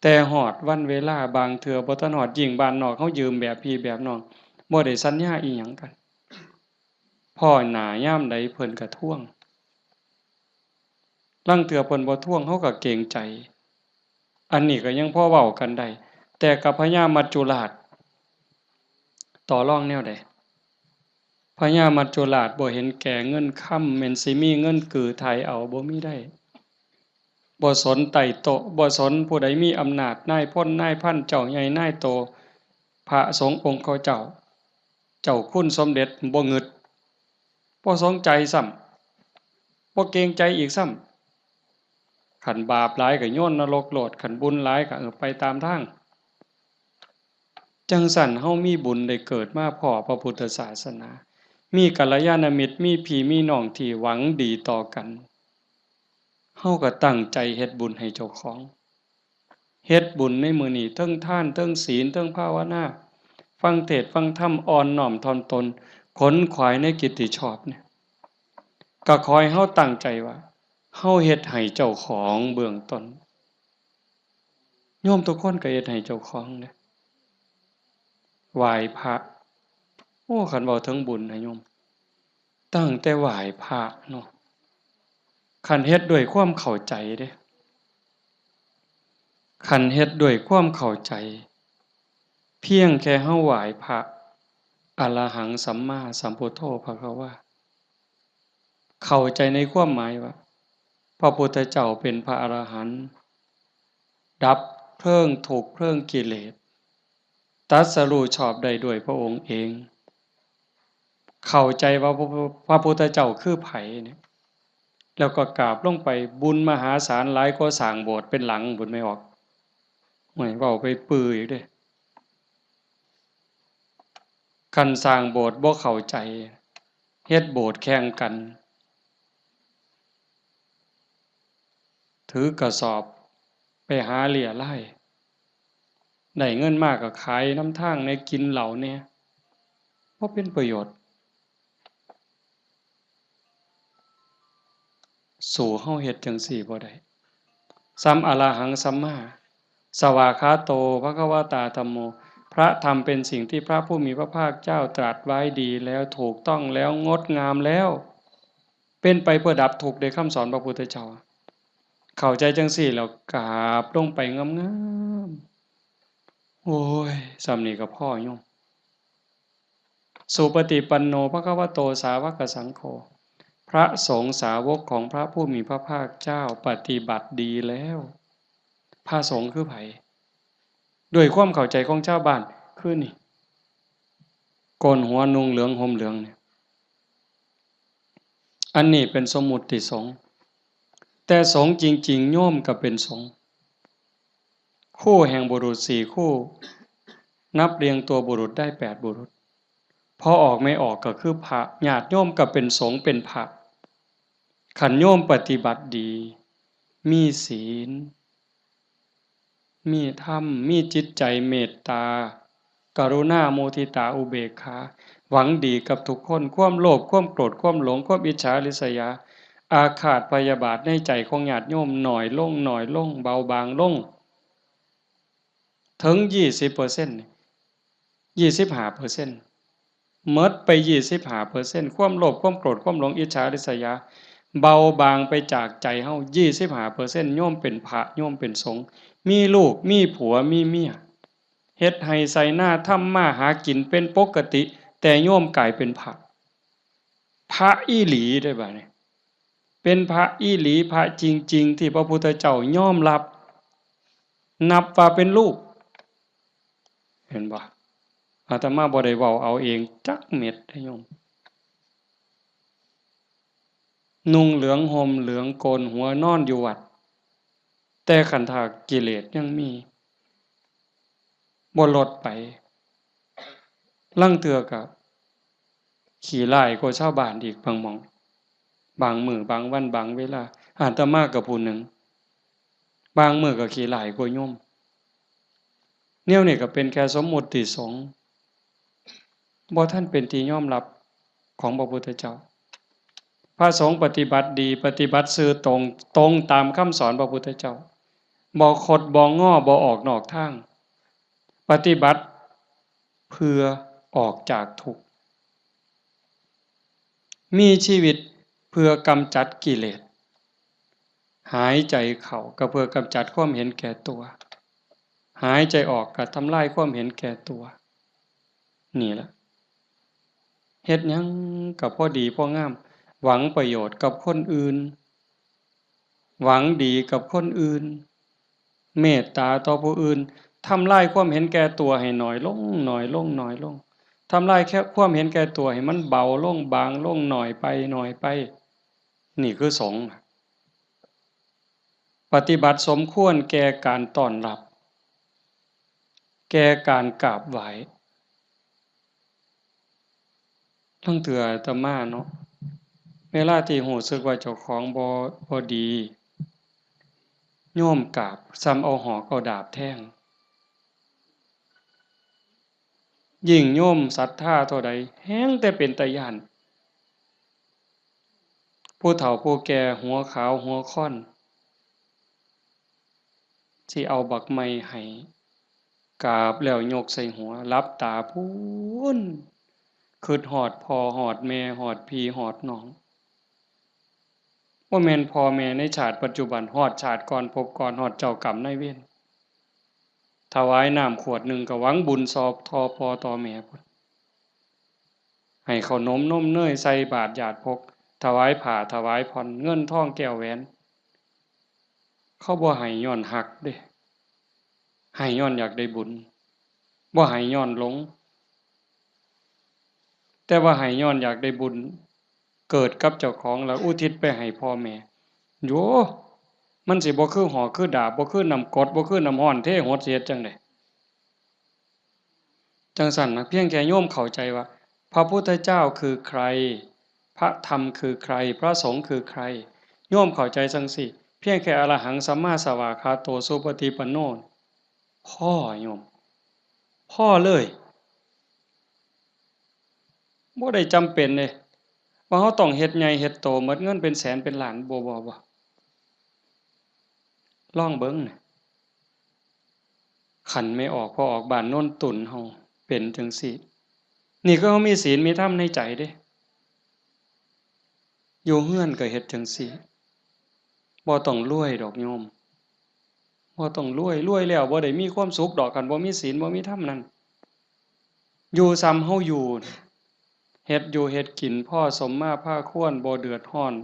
แ แต่ฮอดวันเวลาบางเทื่อบ่ทันฮอด ยิ่งบ้านนอกเฮายืมแบบพี่แบบน้อง บ่ได้สัญญาอิหยังกัน พ้อหน้ายามใดเพิ่นก็ทวง ลางเทื่อเพิ่นบ่ทวงเฮาก็เกรงใจ อันนี้ก็ยังพอเว้ากันได้ แต่กับพญามัจจุราช ต่อรองแนวใด พญามัจจุราชบ่เห็นแก่เงินคำ แม่นสิมีเงินกือไถ่เอา บ่มีได้ บ่สนไต่โต๊ะ บ่สนผู้ใดมีอำนาจ นายพลนายพัน เจ้าใหญ่นายโต พระสงฆ์องค์เขาเจ้า เจ้าคุณสมเด็จ บ่งึด บ่สนใจซ้ำ บ่เกรงใจอีกซ้ำ คันบาปหลายก็โยนนรกโลด คันบุญหลายก็ เออ ไปตามทาง จั่งซั้นเฮามีบุญได้เกิดมาพ้อพระพุทธศาสนา มีกัลยาณมิตร มีพี่มีน้องที่หวังดีต่อกัน เฮาก็ตั้งใจเฮ็ดบุญให้เจ้าของ เฮ็ดบุญในมื้อนี้ เทิงทาน เทิงศีล เทิงภาวนา ฟังเทศน์ฟังธรรม อ่อนน้อมถ่อมตน ขนขวายในกิตติชอบเนี่ย ก็ขอให้เฮาตั้งใจว่า เฮาเฮ็ดให้เจ้าของเบื้องต้น โยมทุกคนก็เฮ็ดให้เจ้าของเด้ ไหว้พระ โอ้ คันเว้าถึงบุญนะโยม ตั้งแต่ไหว้พระเนาะ คันเฮ็ดด้วยความเข้าใจเด้ คันเฮ็ดด้วยความเข้าใจ เพียงแค่เฮาไหว้พระ อะระหังสัมมาสัมพุทโธภะคะวา เข้าใจในความหมายว่า พระพุทธเจ้าเป็นพระอรหันต์ ดับเพลิงทุกข์เพลิงกิเลส ตรัสรู้ชอบได้ด้วยพระองค์เอง เข้าใจว่าพระ พระพุทธเจ้าคือไผเนี่ย แล้วก็กราบลงไป บุญมหาศาลหลายกว่าสร้างโบสถ์เป็นหลัง บุญไม่ออก โอ้ย เว้าไปปื้ออีกเด้ คันสร้างโบสถ์บ่เข้าใจ เฮ็ดโบสถ์แข่งกัน ถือกระสอบไปหาเรี่ยไล่ ได้เงินมาก็ขายนำทางแหน่ กินเหล้าแหน่ บ่เป็นประโยชน์ สู้เฮาเฮ็ดจั่งซี้บ่ได้ ส่ำอะระหังสัมมา สวากขาโต ภะคะวะตา ธัมโม พระธรรมเป็นสิ่งที่พระผู้มีพระภาคเจ้าตรัสไว้ดีแล้ว ถูกต้องแล้ว งดงามแล้ว เป็นไปเพื่อดับทุกข์ ได้คำสอนพระพุทธเจ้า เข้าใจจั่งซี้แล้วกราบลงไปงามๆ โอ้ย ส่ำนี้ก็พอโยม สุปฏิปันโน ภะคะวะโต สาวกสังโฆ พระสงฆ์สาวกของพระผู้มีพระภาคเจ้าปฏิบัติดีแล้ว พระสงฆ์คือไผ ด้วยความเข้าใจของชาวบ้าน คือนี่ โกนหัวนุ่งเหลืองห่มเหลืองเนี่ย อันนี้เป็นสมมุติสงฆ์ แต่สงฆ์จริงๆ โยมก็เป็นสงฆ์ คู่แห่งบุรุษสี่คู่ นับเรียงตัวบุรุษได้แปดบุรุษ พอออกไม่ออกก็คือพระ ญาติโยมก็เป็นสงฆ์เป็นพระ คันโยมปฏิบัติดี มีศีล มีธรรม มีจิตใจเมตตา กรุณา มุทิตา อุเบกขา หวังดีกับทุกคน ความโลภ ความโกรธ ความหลง ความอิจฉาริษยา อาฆาตพยาบาทในใจของญาติโยมน้อยลง น้อยลง เบาบางลง ถึงยี่สิบเปอร์เซ็นต์ ยี่สิบห้าเปอร์เซ็นต์ หมดไปยี่สิบห้าเปอร์เซ็นต์ ความโลภ ความโกรธ ความหลง อิจฉาริษยา เบาบางไปจากใจเฮา ยี่สิบห้าเปอร์เซ็นต์ โยมเป็นพระ โยมเป็นสงฆ์ มีลูก มีผัว มีเมีย เฮ็ดไฮ่ไถนา ทำมาหากินเป็นปกติ แต่โยมกลายเป็นพระ พระอีหลีได้บ่าดนี้ เป็นพระอีหลี พระจริงๆ ที่พระพุทธเจ้ายอมรับ นับว่าเป็นลูก เห็นบ่ อาตมาบ่ได้เว้าเอาเองจักเม็ดเด้อโยม นุ่งเหลืองห่มเหลืองโกนหัวนอนอยู่วัด แต่คันถ้ากิเลสยังมี บ่ลดไป ลางเทื่อก็ขี้ร้ายกว่าชาวบ้านอีกบางหม่อง บางมื้อบางวันบางเวลา อาตมาก็ผู้หนึ่ง บางมื้อก็ขี้ร้ายกว่าโยม แนวนี้ก็เป็นแค่สมมุติสงฆ์ บ่ทันเป็นที่ยอมรับของพระพุทธเจ้า พระสงฆ์ปฏิบัติดี ปฏิบัติซื่อตรง ตรงตามคำสอนพระพุทธเจ้า บ่คดบ่งอ บ่ออกนอกทาง ปฏิบัติเพื่อออกจากทุกข์ มีชีวิตเพื่อกำจัดกิเลส หายใจเข้าก็เพื่อกำจัดความเห็นแก่ตัว หายใจออกก็ทำลายความเห็นแก่ตัว นี่ล่ะ เฮ็ดหยังก็พอดีพองาม หวังประโยชน์กับคนอื่น หวังดีกับคนอื่น เมตตาต่อผู้อื่น ทำลายความเห็นแก่ตัวให้น้อยลง น้อยลง น้อยลง ทำลายแค่ความเห็นแก่ตัวให้มันเบาลง บางลง น้อยไป น้อยไป นี่คือสงฆ์ ปฏิบัติสมควรแก่การต้อนรับ แก่การกราบไหว้ ลางเทื่ออาตมาเนาะ เวลาที่รู้สึกว่าเจ้าของบ่ บ่ดี โยมกราบ ส่ำเอาหอกเอาดาบแทง ยิ่งโยมศรัทธาเท่าใด แฮ่งแต่เป็นตาย้าน ผู้เฒ่าผู้แก่หัวขาวหัวค่อน สิเอาบักไม้ให้ กราบแล้วยกใส่หัว หลับตาพู้น คิดฮอดพ่อฮอดแม่ ฮอดพี่ฮอดน้อง บ่แม่นพ่อแม่ในชาติปัจจุบัน ฮอดชาติก่อนภพก่อน ฮอดเจ้ากรรมนายเวร ถวายน้ำขวดหนึ่งก็หวังบุญซอบต่อพ่อต่อแม่พุ้น ให้ข้าวนมนมเนยใส่บาตรญาติพก ถวายผ้าถวายผ่อน เงินทองแก้วแหวน เขาบ่ให้ย้อนฮักเด้ ให้ย้อนอยากได้บุญ บ่ให้ย้อนหลง แต่ว่าให้ย้อนอยากได้บุญ เกิดกับเจ้าของแล้วอุทิศไปให้พ่อแม่ โย มันสิบ่คือหอกคือดาบ บ่คือน้ำกรด บ่คือน้ำร้อนเทหด สิเฮ็ดจั่งใด จั่งซั้นนะ เพียงแค่โยมเข้าใจว่า พระพุทธเจ้าคือใคร พระธรรมคือใคร พระสงฆ์คือใคร โยมเข้าใจจั่งซี้ เพียงแค่อรหังสัมมาสวากขาโตสุปฏิปันโน พอโยม พอเลย บ่ได้จำเป็นเด้ ว่าเราต้องเฮ็ดใหญ่เฮ็ดโต หมดเงินเป็นแสนเป็นล้าน บ่ บ่ บ่ ลองเบิ่งน่ะ คันแม่ออกพ่อออกบ้านโนนตุ่นเฮาเป็นจั่งซี้ นี่คือเฮามีศีลมีธรรมในใจเด้ อยู่เฮือนก็เฮ็ดจั่งซี้ บ่ต้องรวยดอกโยม บ่ต้องรวย รวยแล้วบ่ได้มีความสุขดอก คันบ่มีศีลบ่มีธรรมนั่น อยู่ส่ำเฮาอยู่ เฮ็ดอยู่เฮ็ดกินพอสมมาพาควร บ่เดือดร้อน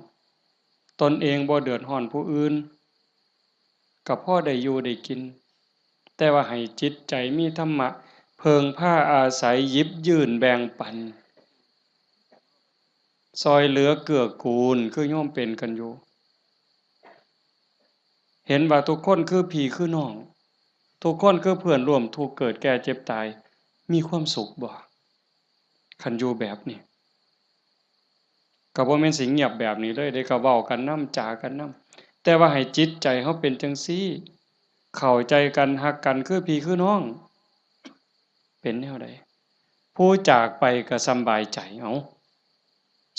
ตนเองบ่เดือดร้อนผู้อื่น ก็พอได้อยู่ได้กิน แต่ว่าให้จิตใจมีธรรมะ เพิ่งพาอาศัย หยิบยื่นแบ่งปัน ซ่อยเหลือเกื้อกูล คือโยมเป็นกันอยู่ เห็นว่าทุกคนคือพี่คือน้อง ทุกคนคือเพื่อนร่วมทุกข์เกิดแก่เจ็บตาย มีความสุขบ่ คันอยู่แบบนี้ ก็บ่แม่นสิเงียบแบบนี้เลยเด้ ก็เว้ากันนำ จากันนำ แต่ว่าให้จิตใจเฮาเป็นจั่งซี้ เข้าใจกัน ฮักกัน คือพี่คือน้อง เป็นแนวใด ผู้จากไปก็สำบายใจ เอ้า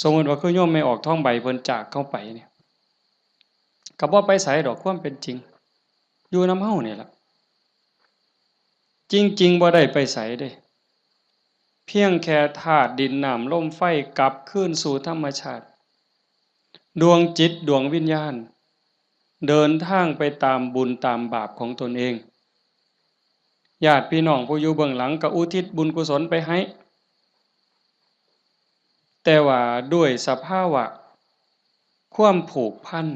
สมมุติว่าคือโยมแม่ออกทองใบเพิ่นจากเฮาไปเนี่ย ก็บ่ไปไสดอก ความเป็นจริง อยู่นำเฮานี่ล่ะ จริงๆ บ่ได้ไปไสเด้ เพียงแค่ธาตุดินน้ำลมไฟกลับคืนสู่ธรรมชาติ ดวงจิตดวงวิญญาณ เดินทางไปตามบุญตามบาปของตนเอง ญาติพี่น้องผู้อยู่เบื้องหลังก็อุทิศบุญกุศลไปให้ แต่ว่าด้วยสภาวะความผูกพัน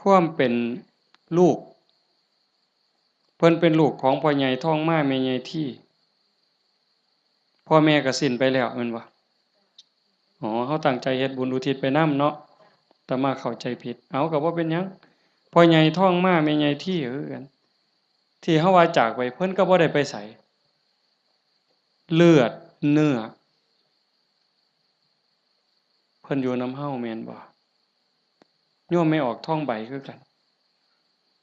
ความเป็นลูก เพิ่นเป็นลูกของพ่อใหญ่ทองมาแม่ใหญ่ที พ่อแม่ก็สิ้นไปแล้วแม่นบ่ อ๋อ เฮาตั้งใจเฮ็ดบุญอุทิศไปนำเนาะ อาตมาเข้าใจผิด เอา ก็บ่เป็นหยัง พ่อใหญ่ทองมาแม่ใหญ่ทีคือกัน ที่เฮาว่าจากไป เพิ่นก็บ่ได้ไปไส เลือดเนื้อ เพิ่นอยู่นำเฮาแม่นบ่ โยมแม่ออกทองใบคือกัน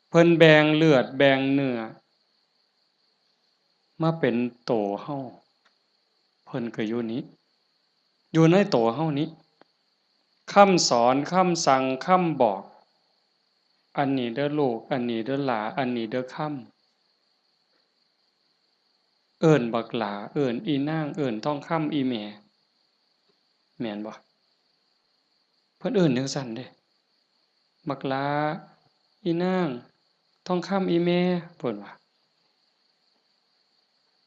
เพิ่นแบ่งเลือดแบ่งเนื้อ มาเป็นโตเฮา เพิ่นก็อยู่นี้ อยู่ในโตเฮานี้ คำสอน คำสั่ง คำบอก อันนี้เด้อลูก อันนี้เด้อหล้า อันนี้เด้อคำ เอิ้นบักหล้า เอิ้นอีนาง เอิ้นทองคำอีแม่ แม่นบ่ เพิ่นเอิ้นจั่งซั้นเด้ บักหล้า อีนาง ทองคำอีแม่ เพิ่นว่า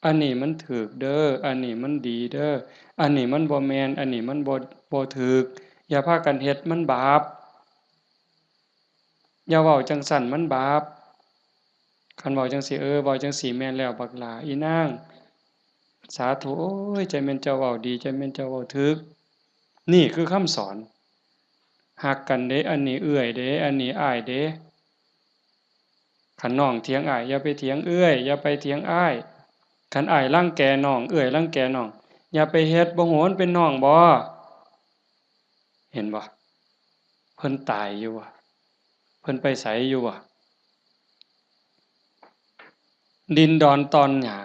อันนี้มันถูกเด้อ อันนี้มันดีเด้อ อันนี้มันบ่แม่น อันนี้มันบ่ บ่ถูก อย่าพากันเฮ็ด มันบาป อย่าเว้าจั่งซั้น มันบาป คันเว้าจั่งซี้ เออ เว้าจั่งซี้แม่นแล้ว บักหล้า อีนาง สาธุ โอ้ย จั่งแม่นเจ้าเว้าดี จั่งแม่นเจ้าเว้าถูก นี่คือคำสอน ฮักกันเด้ อันนี้เอื้อยเด้ อันนี้อ้ายเด้ คันน้องเถียงอ้าย อย่าไปเถียงเอื้อย อย่าไปเถียงอ้าย คันอ้ายรังแกน้อง เอื้อยรังแกน้อง อย่าไปเฮ็ด บ่ฮู้มันเป็นน้องบ่ เห็นบ่ เพิ่นตายอยู่บ่ เพิ่นไปไสอยู่บ่ ดินดอนตอนหญ้า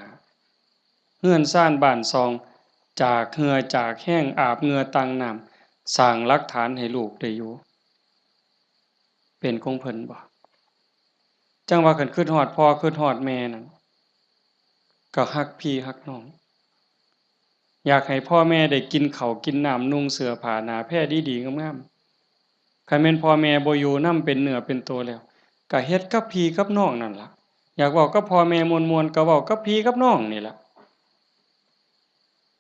เฮือนซานบ้านซอง จากเหื่อจากแฮง อาบเหงื่อตั้งน้ำ สร้างหลักฐานให้ลูกได้อยู่ เป็นของเพิ่นบ่ จั่งว่าคันคิดฮอดพ่อคิดฮอดแม่นั่น ก็ฮักพี่ฮักน้อง อยากให้พ่อแม่ได้กินข้าวกินน้ำ นุ่งเสื้อผ้าหน้าแพรดีๆงามๆ คันแม่นพ่อแม่บ่อยู่นำเป็นเนื้อเป็นตัวแล้ว ก็เฮ็ดกับพี่กับน้องนั่นล่ะ อยากเว้ากับพ่อแม่ม่วนๆ ก็เว้ากับพี่กับน้องนี่ล่ะ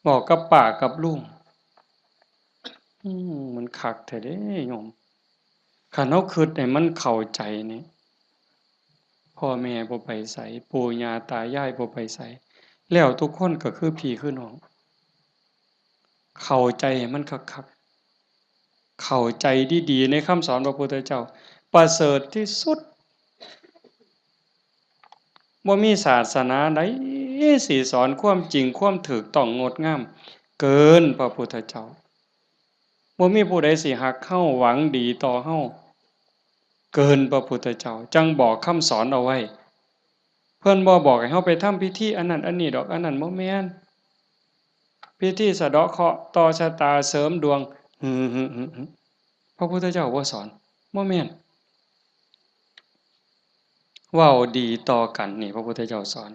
เว้ากับป้ากับลุง อืม มันคักแท้เด้โยม คันเฮาคิดให้มันเข้าใจนี่ พ่อแม่บ่ไปไส ปู่ย่าตายายบ่ไปไส แล้วทุกคนก็คือพี่คือน้อง เข้าใจให้มันคักๆ เข้าใจดีๆ ในคำสอนพระพุทธเจ้า ประเสริฐที่สุด บ่มีศาสนาใดสิสอนความจริง ความถูกต้องงดงาม เกินพระพุทธเจ้า บ่มีผู้ใดสิฮักเฮา หวังดีต่อเฮา เกินพระพุทธเจ้า จั่งบอกคำสอนเอาไว้ เพิ่นบ่บอกให้เฮาไปทำพิธีอันนั้นอันนี้ดอก อันนั้นบ่แม่น พิธีสะเดาะเคราะห์ ต่อชะตา เสริมดวง หึ หึ หึ หึ พระพุทธเจ้าบ่สอน บ่แม่น เว้าดีต่อกัน นี่พระพุทธเจ้าสอน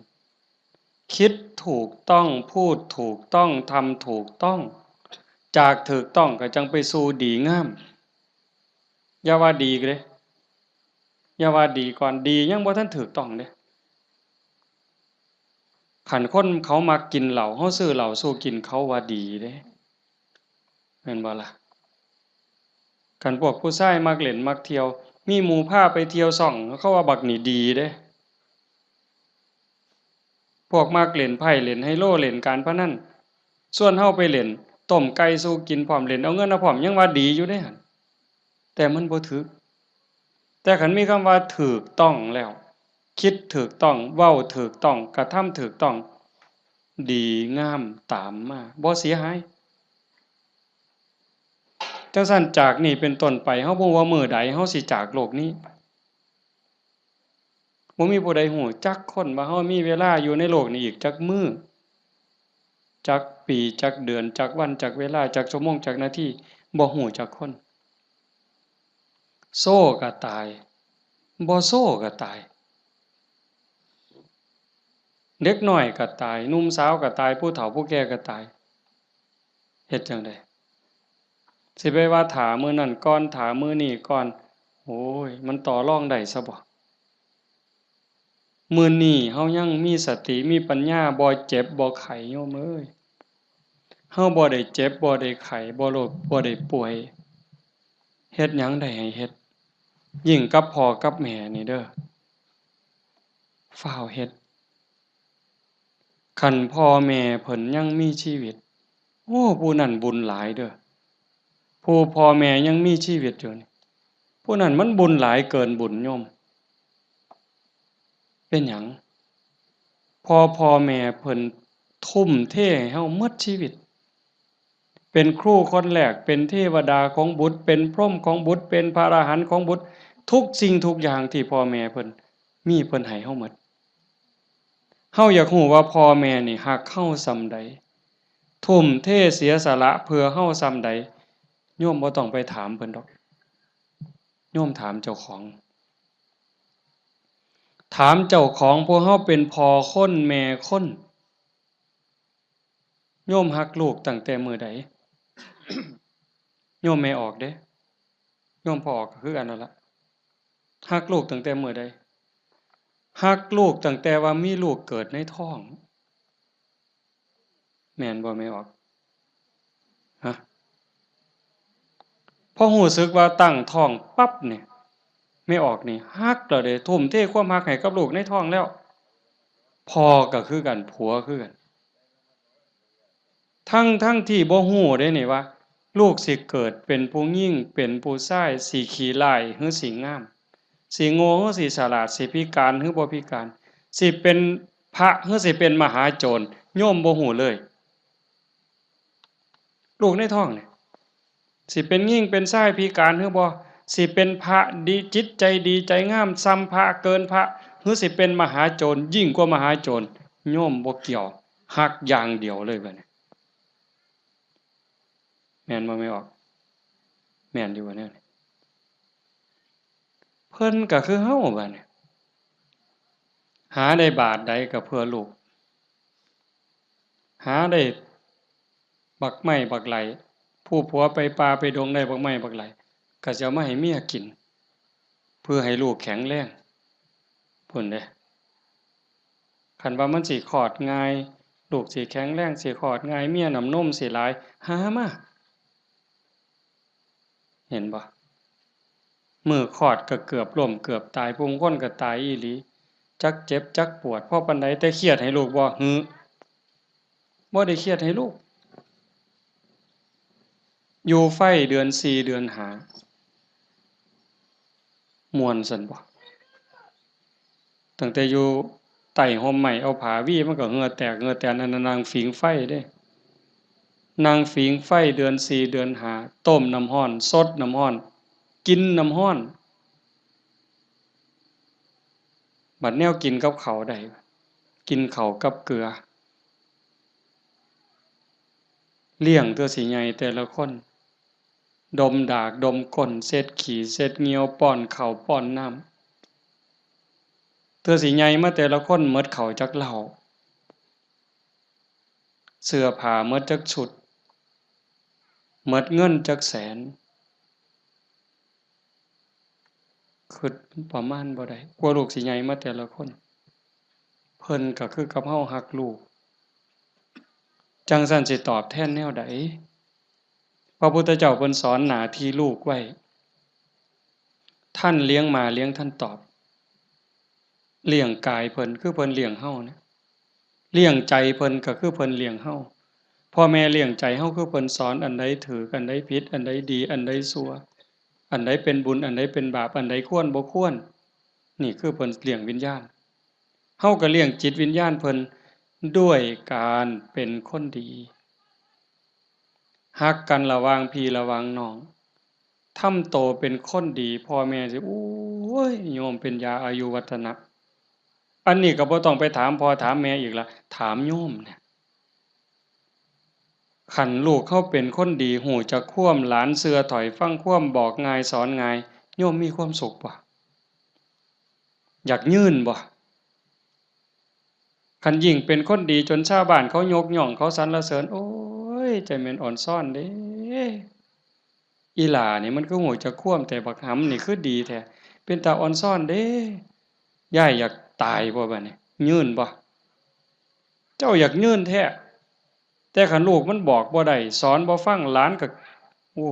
คิดถูกต้อง พูดถูกต้อง ทำถูกต้อง จากถูกต้องก็จั่งไปสู่ดีงาม อย่าว่าดีเด้ อย่าว่าดีก่อน ดียังบ่ทันถูกต้องเด้ คันคนเขามักกินเหล้า เฮาซื้อเหล้าสู่กิน เขาว่าดีเด้ แม่นบ่ล่ะ คันพวกผู้ชายมักเล่นมักเที่ยว มีหมู่พาไปเที่ยวซ่อง เขาว่าบักนี่ดีเด้ พวกมักเล่นไพ่ เล่นไฮโล เล่นการพนัน ชวนเฮาไปเล่น ต้มไก่สู่กินพร้อม เล่นเอาเงินเอาพร้อม ยังว่าดีอยู่เด้หั่น แต่มันบ่ถูก แต่คันมีคำว่าถูกต้องแล้ว คิดถูกต้อง เว้าถูกต้อง กระทำถูกต้อง ดีงามตามมา บ่เสียหาย จั่งซั้น จากนี้เป็นต้นไป เฮาบ่ฮู้ว่ามื้อใดเฮาสิจากโลกนี้ บ่มีผู้ใดฮู้จักคนว่าเฮามีเวลาอยู่ในโลกนี้อีกจักมื้อ จักปี จักเดือน จักวัน จักเวลา จักชั่วโมง จักนาที บ่ฮู้จักคน โซก็ตาย บ่โซก็ตาย เด็กน้อยก็ตาย หนุ่มสาวก็ตาย ผู้เฒ่าผู้แก่ก็ตาย เฮ็ดจั่งใด สิไปว่าถ้ามื้อนั้นก่อน ถ้ามื้อนี้ก่อน โอ้ย มันต่อรองได้ซะบ่ มื้อนี้เฮายังมีสติ มีปัญญา บ่เจ็บ บ่ไข้ โยมเอ้ย เฮาบ่ได้เจ็บ บ่ได้ไข้ บ่โรค บ่ได้ป่วย เฮ็ดหยังได้ให้เฮ็ด ยิ่งกับพ่อกับแม่นี่เด้อ ฟ้าวเฮ็ด คันพ่อแม่เพิ่นยังมีชีวิต โอ้ ผู้นั้นบุญหลายเด้อ ผู้พ่อแม่ยังมีชีวิตอยู่นี่ ผู้นั้นมันบุญหลายเกินบุญโยม เป็นหยัง พ่อ พ่อแม่เพิ่นทุ่มเทให้เฮาหมดชีวิต เป็นครูคนแรก เป็นเทวดาของบุตร เป็นพรหมของบุตร เป็นพระอรหันต์ของบุตร ทุกสิ่งทุกอย่างที่พ่อแม่เพิ่นมี เพิ่นให้เฮาหมด เฮาอยากฮู้ว่าพ่อแม่นี่ฮักเฮาส่ำใด ทุ่มเทเสียสละเพื่อเฮาส่ำใด โยมบ่ต้องไปถามเพิ่นดอก โยมถามเจ้าของ ถามเจ้าของ พวกเฮาเป็นพ่อคนแม่คน โยมฮักลูกตั้งแต่มื้อใด โยมแม่ออกเด้ โยมพ่อออกก็คือกันนั่นละ ฮักลูกตั้งแต่มื้อใด ฮักลูกตั้งแต่ว่ามีลูกเกิดในท้อง แม่นบ่แม่ออก ฮะ พอรู้สึกว่าตั้งท้องปั๊บเนี่ย แม่ออกนี่ฮักแล้วเด้ ทุ่มเทความฮักให้กับลูกในท้องแล้ว พ่อก็คือกัน ผัวคือกัน ทั้งๆที่บ่รู้เด้นี่ว่า ลูกสิเกิดเป็นผู้หญิง เป็นผู้ชาย สิขี้ร้ายหรือสิงาม สิโง่หรือสิฉลาด สิพิการหรือบ่พิการ สิเป็นพระหรือสิเป็นมหาโจร โยมบ่รู้เลย ลูกในท้องนี่ สิเป็นหญิงเป็นชายพิการหรือบ่ สิเป็นพระดี จิตใจดีใจงาม ส่ำพระเกินพระ หรือสิเป็นมหาโจร ยิ่งกว่ามหาโจร โยมบ่เกี่ยว ฮักอย่างเดียวเลยบัดนี้ แม่นบ่แม่ออก แม่นอยู่บ่แนวนี้ เพิ่นก็คือเฮาบัดนี้ หาได้บาทใดก็เพื่อลูก หาได้บักไม้บักไหล ผู้ผัวไปป่าไปดงได้บักไม้บักไหล ก็สิเอามาให้เมียกิน เพื่อให้ลูกแข็งแรง พุ้นเด้ คันว่ามันสิคลอดง่าย ลูกสิแข็งแรง สิคลอดง่าย เมียน้ำนมสิหลาย หามา เห็นบ่ มื้อคลอดก็เกือบล้มเกือบตาย ผู้บางคนก็ตายอีหลี จักเจ็บจักปวด พอปานใด แต่เครียดให้ลูกบ่ หือ บ่ได้เครียดให้ลูก อยู่ไฟเดือนสี่เดือนห้า ม่วนซั่นบ่ ตั้งแต่อยู่ใต้ฮ่มไม้ เอาผ้าวีมันก็เหงื่อแตกเหงื่อแตน อันนั้นนั่งผิงไฟเด้ นั่งผิงไฟเดือนสี่เดือนห้า ต้มน้ำร้อน สดน้ำร้อน กินน้ำร้อน บัดแนวกินกับข้าวได้ กินข้าวกับเกลือ เลี้ยงเทื่อสิใหญ่แต่ละคน ดมดากดมก้น เช็ดขี้เช็ดเหยี่ยว ป้อนข้าวป้อนน้ำ เทื่อสิใหญ่มาแต่ละคนหมดข้าวจักเล่า เสื้อผ้าหมดจักชุด หมดเงินจักแสน คิดประมาณบ่ได้ กว่าลูกสิใหญ่มาแต่ละคน เพิ่นก็คือกับเฮาฮักลูก จั่งซั้นสิตอบแทนแนวใด พระพุทธเจ้าเพิ่นสอนหน้าที่ลูกไว้ ท่านเลี้ยงมาเลี้ยงท่านตอบ เลี้ยงกายเพิ่นคือเพิ่นเลี้ยงเฮานะ เลี้ยงใจเพิ่นก็คือเพิ่นเลี้ยงเฮา พ่อแม่เลี้ยงใจเฮาคือเพิ่นสอนอันใดถูก อันใดผิด อันใดดี อันใดชั่ว อันใดเป็นบุญ อันใดเป็นบาป อันใดควรบ่ควร นี่คือเพิ่นเลี้ยงวิญญาณ เฮาก็เลี้ยงจิตวิญญาณเพิ่นด้วยการเป็นคนดี ฮักกันระหว่างพี่ระหว่างน้อง ทำโตเป็นคนดี พ่อแม่สิ โอ้ย โยมเป็นยาอายุวัฒนะ อันนี้ก็บ่ต้องไปถามพ่อถามแม่อีกละ ถามโยมเนี่ย คันลูกเฮาเป็นคนดี ฮู้จักความ หลานเชื่อถ้อยฟังความ บอกง่ายสอนง่าย โยมมีความสุขบ่ อยากยืนบ่ คันยิ่งเป็นคนดีจนชาวบ้านเขายกย่อง เขาสรรเสริญ โอ้ย ใจแม่นอ่อนซ้อนเด้ อีหล่านี่มันคือฮู้จักความแท้ บักหำนี่คือดีแท้ เป็นตาอ่อนซ้อนเด้ ยายอยากตายบ่บัดนี้ ยืนบ่ เจ้าอยากยืนแท้ แต่คันลูกมันบอกบ่ได้ สอนบ่ฟัง หลานก็ โอ้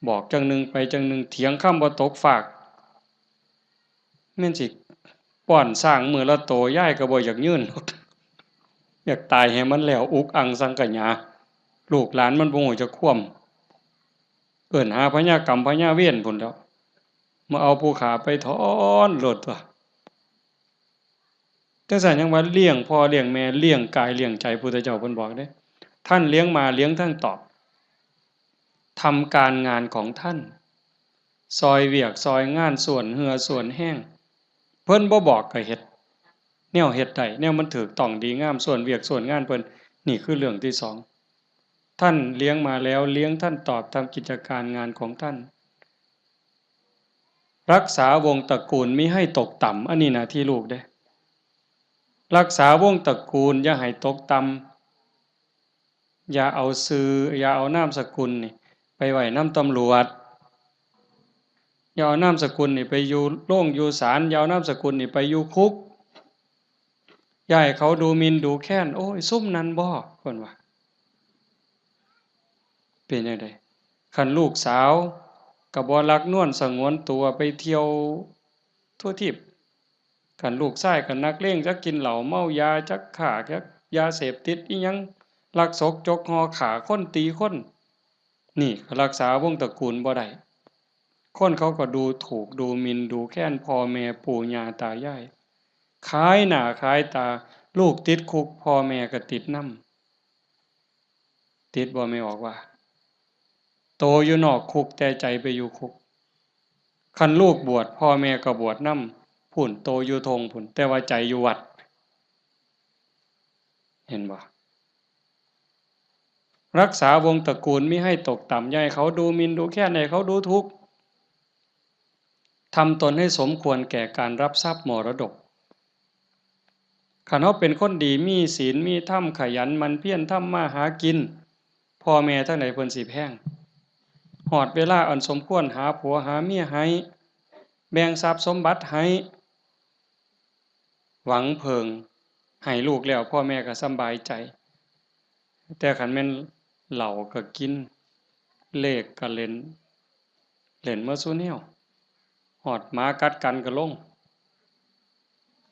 บอกจั่งหนึ่งไปจั่งหนึ่ง เถียงคำบ่ตกฟาก แม่นสิป้อนช้างมื้อละโต ยายก็บ่อยากยืน อยากตายให้มันแล้ว อุกอังสังขยา ลูกหลานมันบ่ฮู้จักความ เอิ้นหาพญากรรมพญาเวรพุ้นแหล้ว มาเอาผู้ฆ่าไปถอนโลดตั๊ว จั่งซั้นยังว่าเลี้ยงพ่อเลี้ยงแม่ เลี้ยงกายเลี้ยงใจ พุทธเจ้าเพิ่นบอกเด้ ท่านเลี้ยงมาเลี้ยงท่านตอบ ทำการงานของท่าน ซอยเวียกซอยงาน ส่วนเหื่อส่วนแฮง เพิ่นบ่บอกก็เฮ็ด แนวเฮ็ดได้ แนวมันถูกต้องดีงาม ส่วนเวียกส่วนงานเพิ่น นี่คือเรื่องที่สอง ท่านเลี้ยงมาแล้ว เลี้ยงท่านตอบ ทำกิจการงานของท่าน รักษาวงศ์ตระกูลมิให้ตกต่ำ อันนี้หน้าที่ลูกเด้ รักษาวงศ์ตระกูลอย่าให้ตกต่ำ อย่าเอาชื่อ อย่าเอานามสกุลนี่ไปไว้นำตำรวจ อย่าเอานามสกุลนี่ไปอยู่โรงอยู่ศาล อย่าเอานามสกุลนี่ไปอยู่คุก อย่าให้เขาดูหมิ่นดูแคลน โอ้ย ซุมนั้นบ่ เพิ่นว่า เป็นจั่งใด คันลูกสาวก็บ่หลักนวลสงวนตัวไปเที่ยวทั่วทีป คันลูกชายก็นักเลง จักกินเหล้าเมายา จักค้า จักยาเสพติดอิหยัง ลักซกจกห่อ ฆ่าคนตีคน นี่ก็รักษาวงศ์ตระกูลบ่ได้ คนเขาก็ดูถูกดูหมิ่นดูแคลนพ่อแม่ปู่ย่าตายาย ขายหน้าขายตา ลูกติดคุก พ่อแม่ก็ติดนำ ติดบ่ แม่ออกว่า โตอยู่นอกคุกแต่ใจไปอยู่คุก คันลูกบวช พ่อแม่ก็บวชนำ พุ้น โตอยู่ท่งพุ้น แต่ว่าใจอยู่วัด เห็นบ่ รักษาวงศ์ตระกูลมิให้ตกต่ำ อย่าให้เขาดูหมิ่นดูแคลน ให้เขาดูถูก ทำตนให้สมควรแก่การรับทรัพย์มรดก คันเฮาเป็นคนดี มีศีล มีธรรม ขยันหมั่นเพียรทำมาหากิน พ่อแม่ทางใดเพิ่นสิแพง ฮอดเวลาอันสมควร หาผัวหาเมียให้ แบ่งทรัพย์สมบัติให้ หวังเพิ่ง ให้ลูกแล้ว พ่อแม่ก็สำบายใจ แต่คันแม่นเหล้าก็กิน เลขก็เล่น เล่นหมดซุแนว ฮอดหมากัดกันก็ลง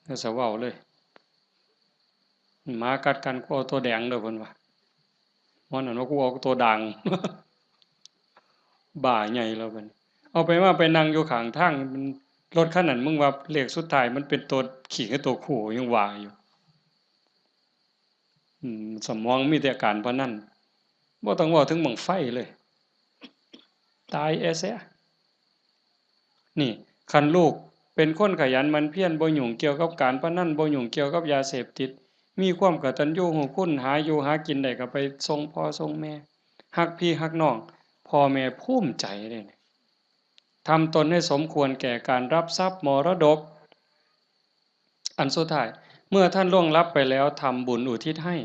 แล้วสิเว้าเลย หมากัดกัน กูเอาตัวแดงเด้อ เพิ่นว่า หมอนั่นว่า กูเอาตัวด่าง บ้าใหญ่แล้วบัดนี้ เอาไปมาไปนั่งอยู่ข้างทาง มัน รถคันนั้น มึงว่าเลขสุดท้ายมันเป็นตัวขี้หรือตัวคู่ ยังว่าอยู่ อืม สมองมีแต่การพนัน บ่ต้องเว้าถึงบั้งไฟเลย ตายแอเสีย นี่ คันลูกเป็นคนขยันหมั่นเพียร บ่ยุ่งเกี่ยวกับการพนัน บ่ยุ่งเกี่ยวกับยาเสพติด มีความกตัญญูรู้คุณ หาอยู่หากินได้ก็ไปส่งพ่อส่งแม่ ฮักพี่ฮักน้อง พ่อแม่ภูมิใจเด้ ทำตนให้สมควรแก่การรับทรัพย์มรดก อันสุดท้าย เมื่อท่านล่วงลับไปแล้ว ทำบุญอุทิศให้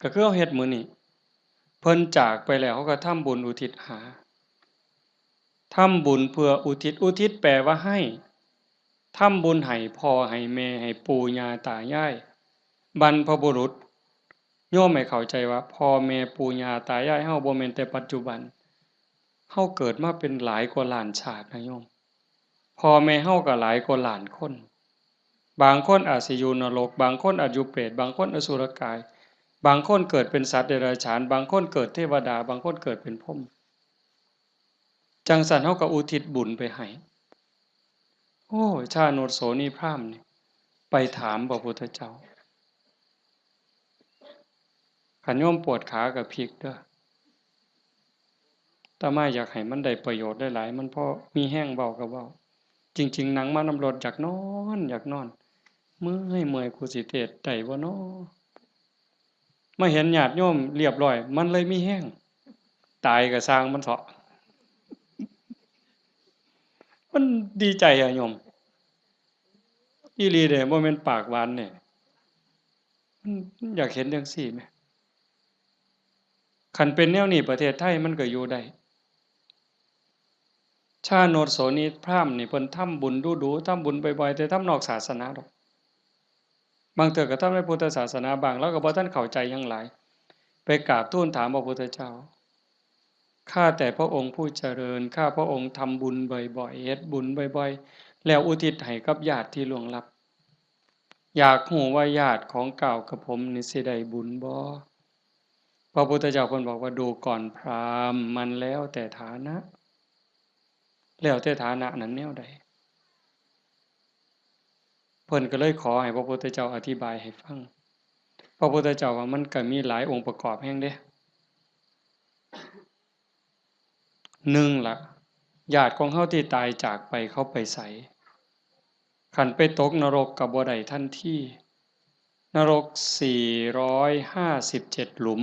ก็คือเฮาเฮ็ดมื้อนี้ เพิ่นจากไปแล้ว เฮาก็ทำบุญอุทิศหา ทำบุญเพื่ออุทิศ อุทิศแปลว่าให้ ทำบุญให้พ่อให้แม่ ให้ปู่ย่าตายาย บรรพบุรุษ โยมให้เข้าใจว่าพ่อแม่ปู่ย่าตายายเฮาบ่แม่นแต่ปัจจุบัน เฮาเกิดมาเป็นหลายกว่าล้านชาตินะโยม พ่อแม่เฮาก็หลายกว่าล้านคน บางคนอาจสิอยู่นรก บางคนอาจอยู่เปรต บางคนอสุรกาย บางคนเกิดเป็นสัตว์เดรัจฉาน บางคนเกิดเทวดา บางคนเกิดเป็นพรหม จั่งซั้นเฮาก็อุทิศบุญไปให้ โอ้ย ชาโนชโสนีพราหมณ์นี่ ไปถามพระพุทธเจ้า คันโยมปวดขาก็พลิกเด้อ อาตมาอยากให้มันได้ประโยชน์หลายๆ มันพอมีแฮงเว้าก็เว้า จริงๆ นั่งมานำรถอยากนอน อยากนอน เมื่อย เมื่อย กูสิเทศน์ได้บ่น้อ มาเห็นญาติโยมเรียบร้อย มันเลยมีแฮง ตายก็ซ่างมันเถาะ มันดีใจอะโยม อีหลีเด้ บ่แม่นปากหวานเด้ มัน มันอยากเห็นจั่งซี้แหม คันเป็นแนวนี้ประเทศไทยมันก็อยู่ได้ ชาโนชโสนีพราหมณ์นี่เพิ่นทำบุญดู๋ๆ ทำบุญบ่อยๆ แต่ทำนอกศาสนาดอก บางเทื่อก็ทำในพุทธศาสนาบ้าง ลาวก็บ่ทันเข้าใจหยังหลาย ไปกราบทูลถามพระพุทธเจ้า ข้าแต่พระองค์ผู้เจริญ ข้าพระองค์ทำบุญบ่อยๆ เฮ็ดบุญบ่อยๆ แล้วอุทิศให้กับญาติที่ล่วงลับ อยากฮู้ว่าญาติของก้าวกับผมนี่สิได้บุญบ่ พระพุทธเจ้าเพิ่นบอกว่า ดูก่อนพราหมณ์ มันแล้วแต่ฐานะ แล้วแต่ฐานะนั้นแนวใด เพิ่นก็เลยขอให้พระพุทธเจ้าอธิบายให้ฟัง พระพุทธเจ้าว่ามันก็มีหลายองค์ประกอบแฮงเด้ หนึ่งละ ญาติของเฮาที่ตายจากไปเขาไปไส คันไปตกนรกก็บ่ได้ทันที นรกสี่ร้อยห้าสิบเจ็ดหลุม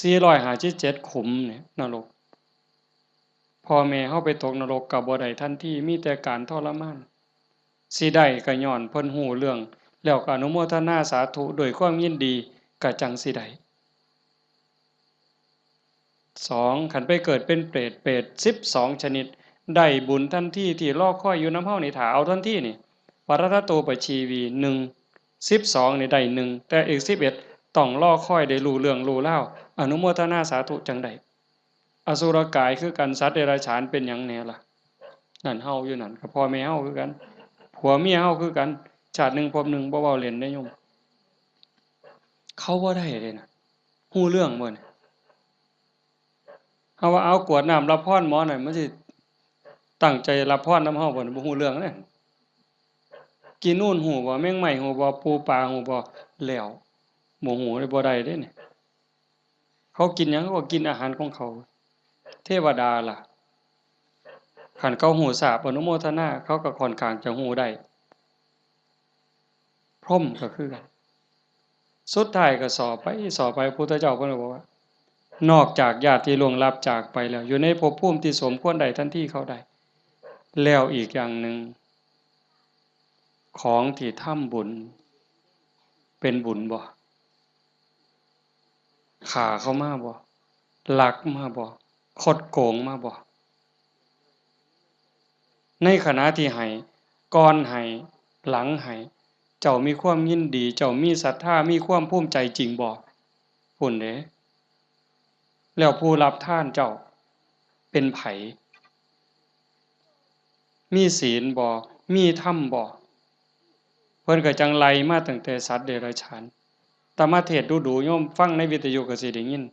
สี่ร้อยห้าสิบเจ็ดขุมเนี่ยนรก พ พ่อแม่เฮาไปตกนรกก็บ่ได้ทันที มีแต่การทรมาน สิได้ก็ย้อนเพิ่นฮู้เรื่อง แล้วก็อนุโมทนาสาธุด้วยความยินดี ก็จั่งสิได้ สอง คันไปเกิดเป็นเปรต เปรตสิบสองชนิด ได้บุญทันที ที่รอคอยอยู่นำเฮานี่ ถ้าเอาทันทีนี่ ปรัตตโตปชีวี หนึ่ง สิบสองนี่ได้หนึ่ง แต่อีกสิบเอ็ดต้องรอคอยได้รู้เรื่องรู้ราว อนุโมทนาสาธุจั่งได้ อสุรกายคือกัน สัตว์เดรัจฉานเป็นหยังแหน่ล่ะ นั่นเฮาอยู่นั่น ก็พ่อแม่เฮาคือกัน ผัวเมียเฮาคือกัน ชาติหนึ่งภพหนึ่ง บ่เว้าเล่นเด้โยม เขาบ่ได้เด้นะ ฮู้เรื่องบ่นี่ เฮาว่าเอากรวดน้ำรับพรหมอหน่อย มันสิตั้งใจรับพรนำเฮาบ่นี่ บ่ฮู้เรื่องเด้ กินนู่นฮู้บ่ แมงไม้ฮู้บ่ ปูปลาฮู้บ่ แล้ว บ่ฮู้เลย บ่ได้เด้นี่ เขากินหยัง เขาก็กินอาหารของเขา เทวดาล่ะ คันเขาฮู้ทราบอนุโมทนา เขาก็ค่อนข้างจะฮู้ได้ พรหมก็คือกัน สุดท้ายก็สอบไป สอบไป พุทธเจ้าเพิ่นก็บอกว่า นอกจากญาติที่ล่วงลับจากไปแล้ว อยู่ในภพภูมิที่สมควรได้ทันทีเขาได้ แล้วอีกอย่างหนึ่ง ของที่ทำบุญ เป็นบุญบ่ ฆ่าเขามาบ่ ลักมาบ่ คดโกงมาบ่ ในขณะที่ให้ ก่อนให้ หลังให้ เจ้ามีความยินดี เจ้ามีศรัทธา มีความภูมิใจจริงบ่ พุ้นเด้ แล้วผู้รับทานเจ้า เป็นไผ มีศีลบ่ มีธรรมบ่ เพิ่นก็จั่งไล่มาตั้งแต่สัตว์เดรัจฉาน อาตมาเทศน์ดูๆ โยมฟังในวิทยุก็สิได้ยิน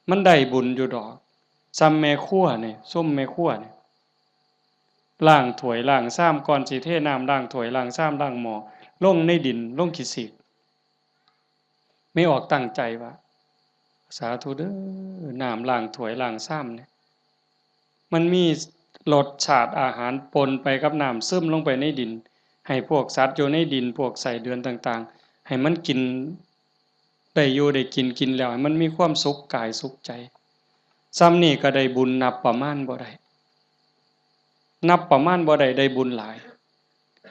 มันได้บุญอยู่ดอก ซ่ำแม่ครัวนี่ ซุมแม่ครัวนี่ ล้างถ้วยล้างชาม ก่อนสิเทน้ำล้างถ้วยล้างชามล้างหม้อ ลงในดิน ลงขี้สีก แม่ออกตั้งใจว่า สาธุเด้อ น้ำล้างถ้วยล้างชามเนี่ย มันมีรสชาติอาหารปนไปกับน้ำ ซึมลงไปในดิน ให้พวกสัตว์อยู่ในดิน พวกไส้เดือนต่างๆ ให้มันกิน ได้อยู่ได้กิน กินแล้วให้มันมีความสุขกายสุขใจ ซ่ำนี่ก็ได้บุญนับประมาณบ่ได้ นับประมาณบ่ได้ ได้บุญหลาย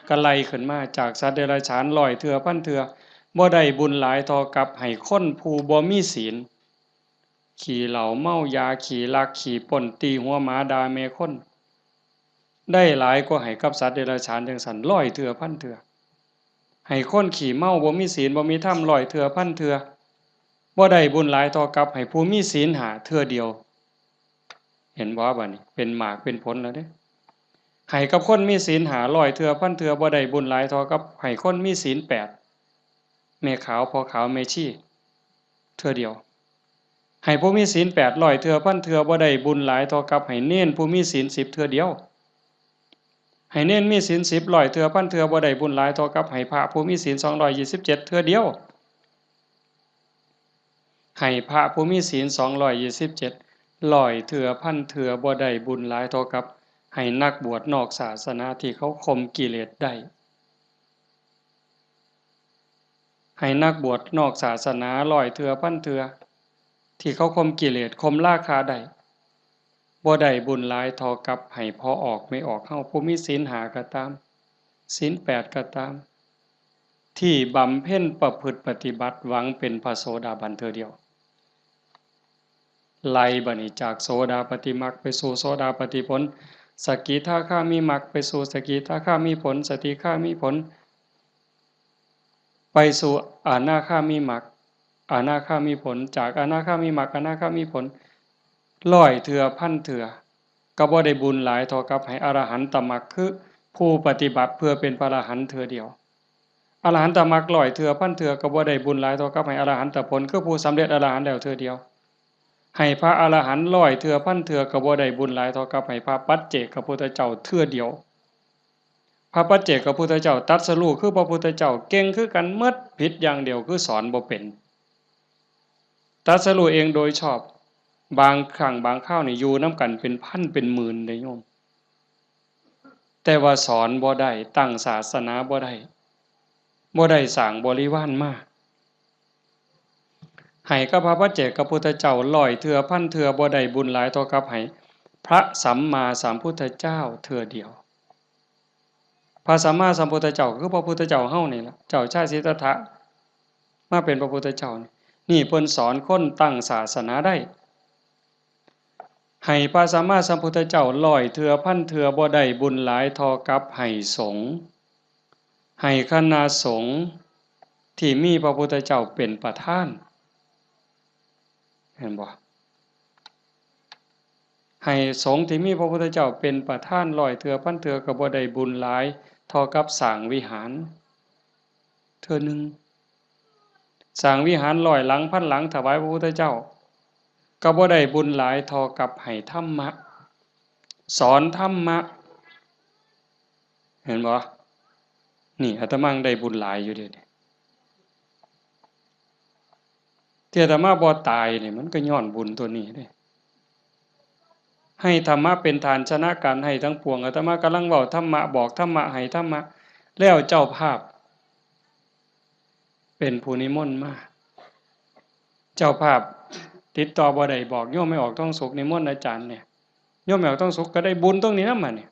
ก็ไล่ขึ้นมาจากสัตว์เดรัจฉานร้อยเทื่อพันเทื่อ บ่ได้บุญหลายเท่ากับให้คนผู้บ่มีศีล ขี้เหล้าเมายา ขี้ลักขี้ปล้น ตีหัวหมาด่าแม่คน ได้หลายกว่าให้กับสัตว์เดรัจฉานจั่งซั้นร้อยเทื่อพันเทื่อ ให้คนขี้เมาบ่มีศีลบ่มีธรรมร้อยเทื่อพันเทื่อ บ่ได้บุญหลายเท่ากับให้ผู้มีศีลห้าเทื่อเดียว เห็นบ่ บัดนี้เป็นหมากเป็นผลแล้วเด้ ให้กับคนมีศีลห้าร้อยเทื่อพันเทื่อ บ่ได้บุญหลายเท่ากับให้คนมีศีลแปด แม่ขาวพ่อขาวแม่ชี เทื่อเดียว ให้ผู้มีศีลแปดร้อยเทื่อพันเทื่อ บ่ได้บุญหลายเท่ากับให้เณรผู้มีศีลสิบเทื่อเดียว ให้เณรมีศีลสิบร้อยเทื่อพันเทื่อ บ่ได้บุญหลายเท่ากับให้พระผู้มีศีลสองร้อยยี่สิบเจ็ดเทื่อเดียว ให้พระผู้มีศีลสองร้อยยี่สิบเจ็ดร้อยเทื่อพันเทื่อ บ่ได้บุญหลายเท่ากับให้นักบวชนอกศาสนาที่เขาข่มกิเลสได้ ให้นักบวชนอกศาสนาร้อยเทื่อพันเทื่อ ที่เขาข่มกิเลสข่มราคะได้ บ่ได้บุญหลายเท่ากับให้พ่อออกแม่ออกเฮา ผู้มีศีลห้าก็ตาม ศีลแปดก็ตาม ที่บำเพ็ญประพฤติปฏิบัติหวังเป็นพระโสดาบันเทื่อเดียว ไล่บัดนี้จากโสดาปัตติมรรคไปสู่โสดาปัตติผล สกิทาคามิมรรคไปสู่สกิทาคามิผล สกิทาคามิผล ไปสู่อนาคามิมรรค อนาคามิผล จากอนาคามิมรรค อนาคามิผล ร้อยเทื่อพันเทื่อ ก็บ่ได้บุญหลายเท่ากับให้อรหันตมรรค คือผู้ปฏิบัติเพื่อเป็นพระอรหันต์เทื่อเดียว อรหันตมรรคร้อยเทื่อพันเทื่อ ก็บ่ได้บุญหลายเท่ากับให้อรหันตผล คือผู้สำเร็จอรหันต์แล้วเทื่อเดียว ให้พระอรหันต์ร้อยเทื่อพันเทื่อ ก็บ่ได้บุญหลายเท่ากับให้พระปัจเจกพุทธเจ้าเทื่อเดียว พระปัจเจกพุทธเจ้าตรัสรู้คือพระพุทธเจ้า เก่งคือกันหมด ผิดอย่างเดียวคือสอนบ่เป็น ตรัสรู้เองโดยชอบ บางครั้งบางคราวนี่อยู่นำกันเป็นพันเป็นหมื่นเด้โยม แต่ว่าสอนบ่ได้ ตั้งศาสนาบ่ได้ บ่ได้สร้างบริวารมา ให้กับพระปัจเจกพุทธเจ้าร้อยเทื่อพันเทื่อ บ่ได้บุญหลายเท่ากับให้ พระสัมมาสัมพุทธเจ้าเทื่อเดียว พระสัมมาสัมพุทธเจ้าก็คือพระพุทธเจ้าเฮานี่ล่ะ เจ้าชายสิทธัตถะ มาเป็นพระพุทธเจ้านี่ นี่เพิ่นสอนคนตั้งศาสนาได้ ให้พระสัมมาสัมพุทธเจ้าร้อยเทื่อพันเทื่อบ่ได้บุญหลายเท่ากับให้สงฆ์ ให้คณะสงฆ์ที่มีพระพุทธเจ้าเป็นประธาน เห็นบ่ ให้สงฆ์ที่มีพระพุทธเจ้าเป็นประธานร้อยเทื่อพันเทื่อก็บ่ได้บุญหลายเท่ากับสร้างวิหารเทื่อหนึ่ง สร้างวิหารร้อยหลังพันหลังถวายพระพุทธเจ้า ก็บ่ได้บุญหลายเท่ากับให้ธรรมะ สอนธรรมะ เห็นบ่ นี่อาตมาได้บุญหลายอยู่เด้ ที่อาตมาบ่ตายนี่มันก็ย้อนบุญตัวนี้เด้ ให้ธรรมะเป็นทานชนะการให้ทั้งปวง อาตมากำลังเว้าธรรมะ บอกธรรมะ ให้ธรรมะ แล้วเจ้าภาพ เป็นผู้นิมนต์มา เจ้าภาพติดต่อบ่ได้ บอกโยมแม่ออกทองสุขนิมนต์อาจารย์เนี่ย โยมแม่ออกทองสุขก็ได้บุญตรงนี้นำบัดนี้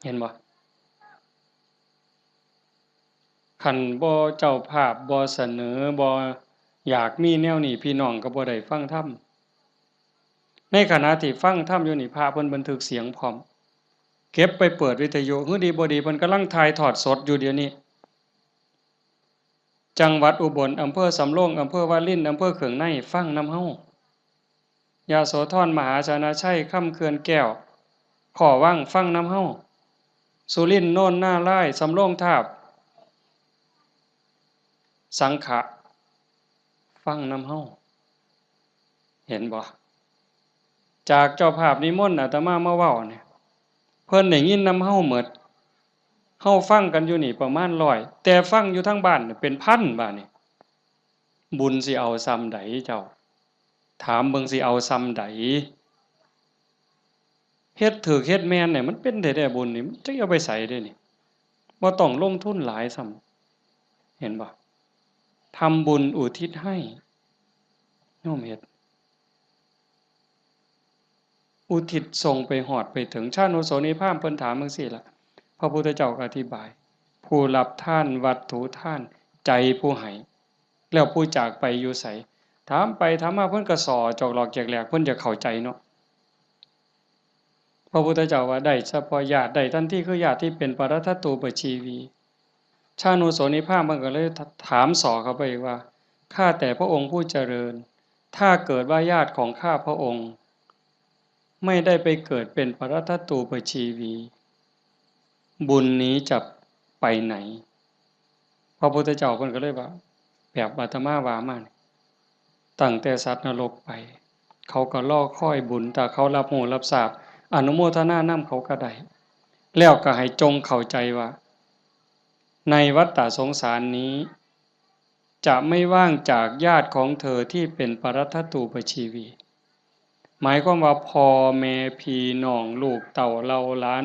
เห็นบ่ คันบ่เจ้าภาพบ่เสนอ บ่อยากมีแนวนี้ พี่น้องก็บ่ได้ฟังธรรม ในขณะที่ฟังธรรมอยู่นี่ พระเพิ่นบันทึกเสียงพร้อม เก็บไปเปิดวิทยุ หื้อดีบ่ดี เพิ่นกำลังถ่ายทอดสดอยู่เดี๋ยวนี้ จังหวัดอุบล อำเภอสำโรง อำเภอวาริน อำเภอเขืองใน ฟังนำเฮา ยโสธร มหาชนะชัย คำเขื่อนแก้ว ขอวัง ฟังนำเฮา สุรินทร์ โนนนาราย สำโรงทาบ สังขะ ฟังนำเฮา เห็นบ่ จากเจ้าภาพนิมนต์อาตมามาเว้าเนี่ย เพิ่นได้ยินนำเฮาหมด เฮาฟังกันอยู่นี่ประมาณร้อย แต่ฟังอยู่ทางบ้านเนี่ยเป็นพันบาดนี่ บุญสิเอาส่ำใดเจ้า ถามเบิ่งสิเอาส่ำใด เฮ็ดถูกเฮ็ดแม่นเนี่ยมันเป็นแท้ๆ บุญนี่ มันจักเอาไปไสเด้นี่ บ่ต้องลงทุนหลายซ้ำ เห็นบ่ ทำบุญอุทิศให้ โยมเฮ็ด อุทิศส่งไปฮอดไปถึง ชานุโสนีพราหมณ์เพิ่นถามจั่งซี้ล่ะ พระพุทธเจ้าก็อธิบาย ผู้รับทานวัตถุทาน ใจผู้ให้ แล้วผู้จากไปอยู่ไส ถามไปถามมาเพิ่นก็ส่อจอกหลอกแจกแหลก เพิ่นอยากเข้าใจเนาะ พระพุทธเจ้าว่าได้เฉพาะญาติ ได้ทันทีคือญาติที่เป็นปรัตถตูปชีวี ชานุโสนีพราหมณ์เพิ่นก็เลยถ- ถามส่อเข้าไปอีกว่า ข้าแต่พระองค์ผู้เจริญ ถ้าเกิดว่าญาติของข้าพระองค์ ไม่ได้ไปเกิดเป็นปรัตถตูปชีวี บุญนี้จะไปไหน พระพุทธเจ้าเพิ่นก็เลยว่า แบบอาตมาว่ามานี่ ตั้งแต่สัตว์นรกไป เขาก็รอคอยบุญ ถ้าเขารับรู้รับทราบ อนุโมทนานำเขาก็ได้ แล้วก็ให้จงเข้าใจว่า ในวัฏฏะสงสารนี้ จะไม่ว่างจากญาติของเธอที่เป็นปรัตถตูปชีวี หมายความว่าพ่อแม่พี่น้องลูกเต้าเหล่าหลาน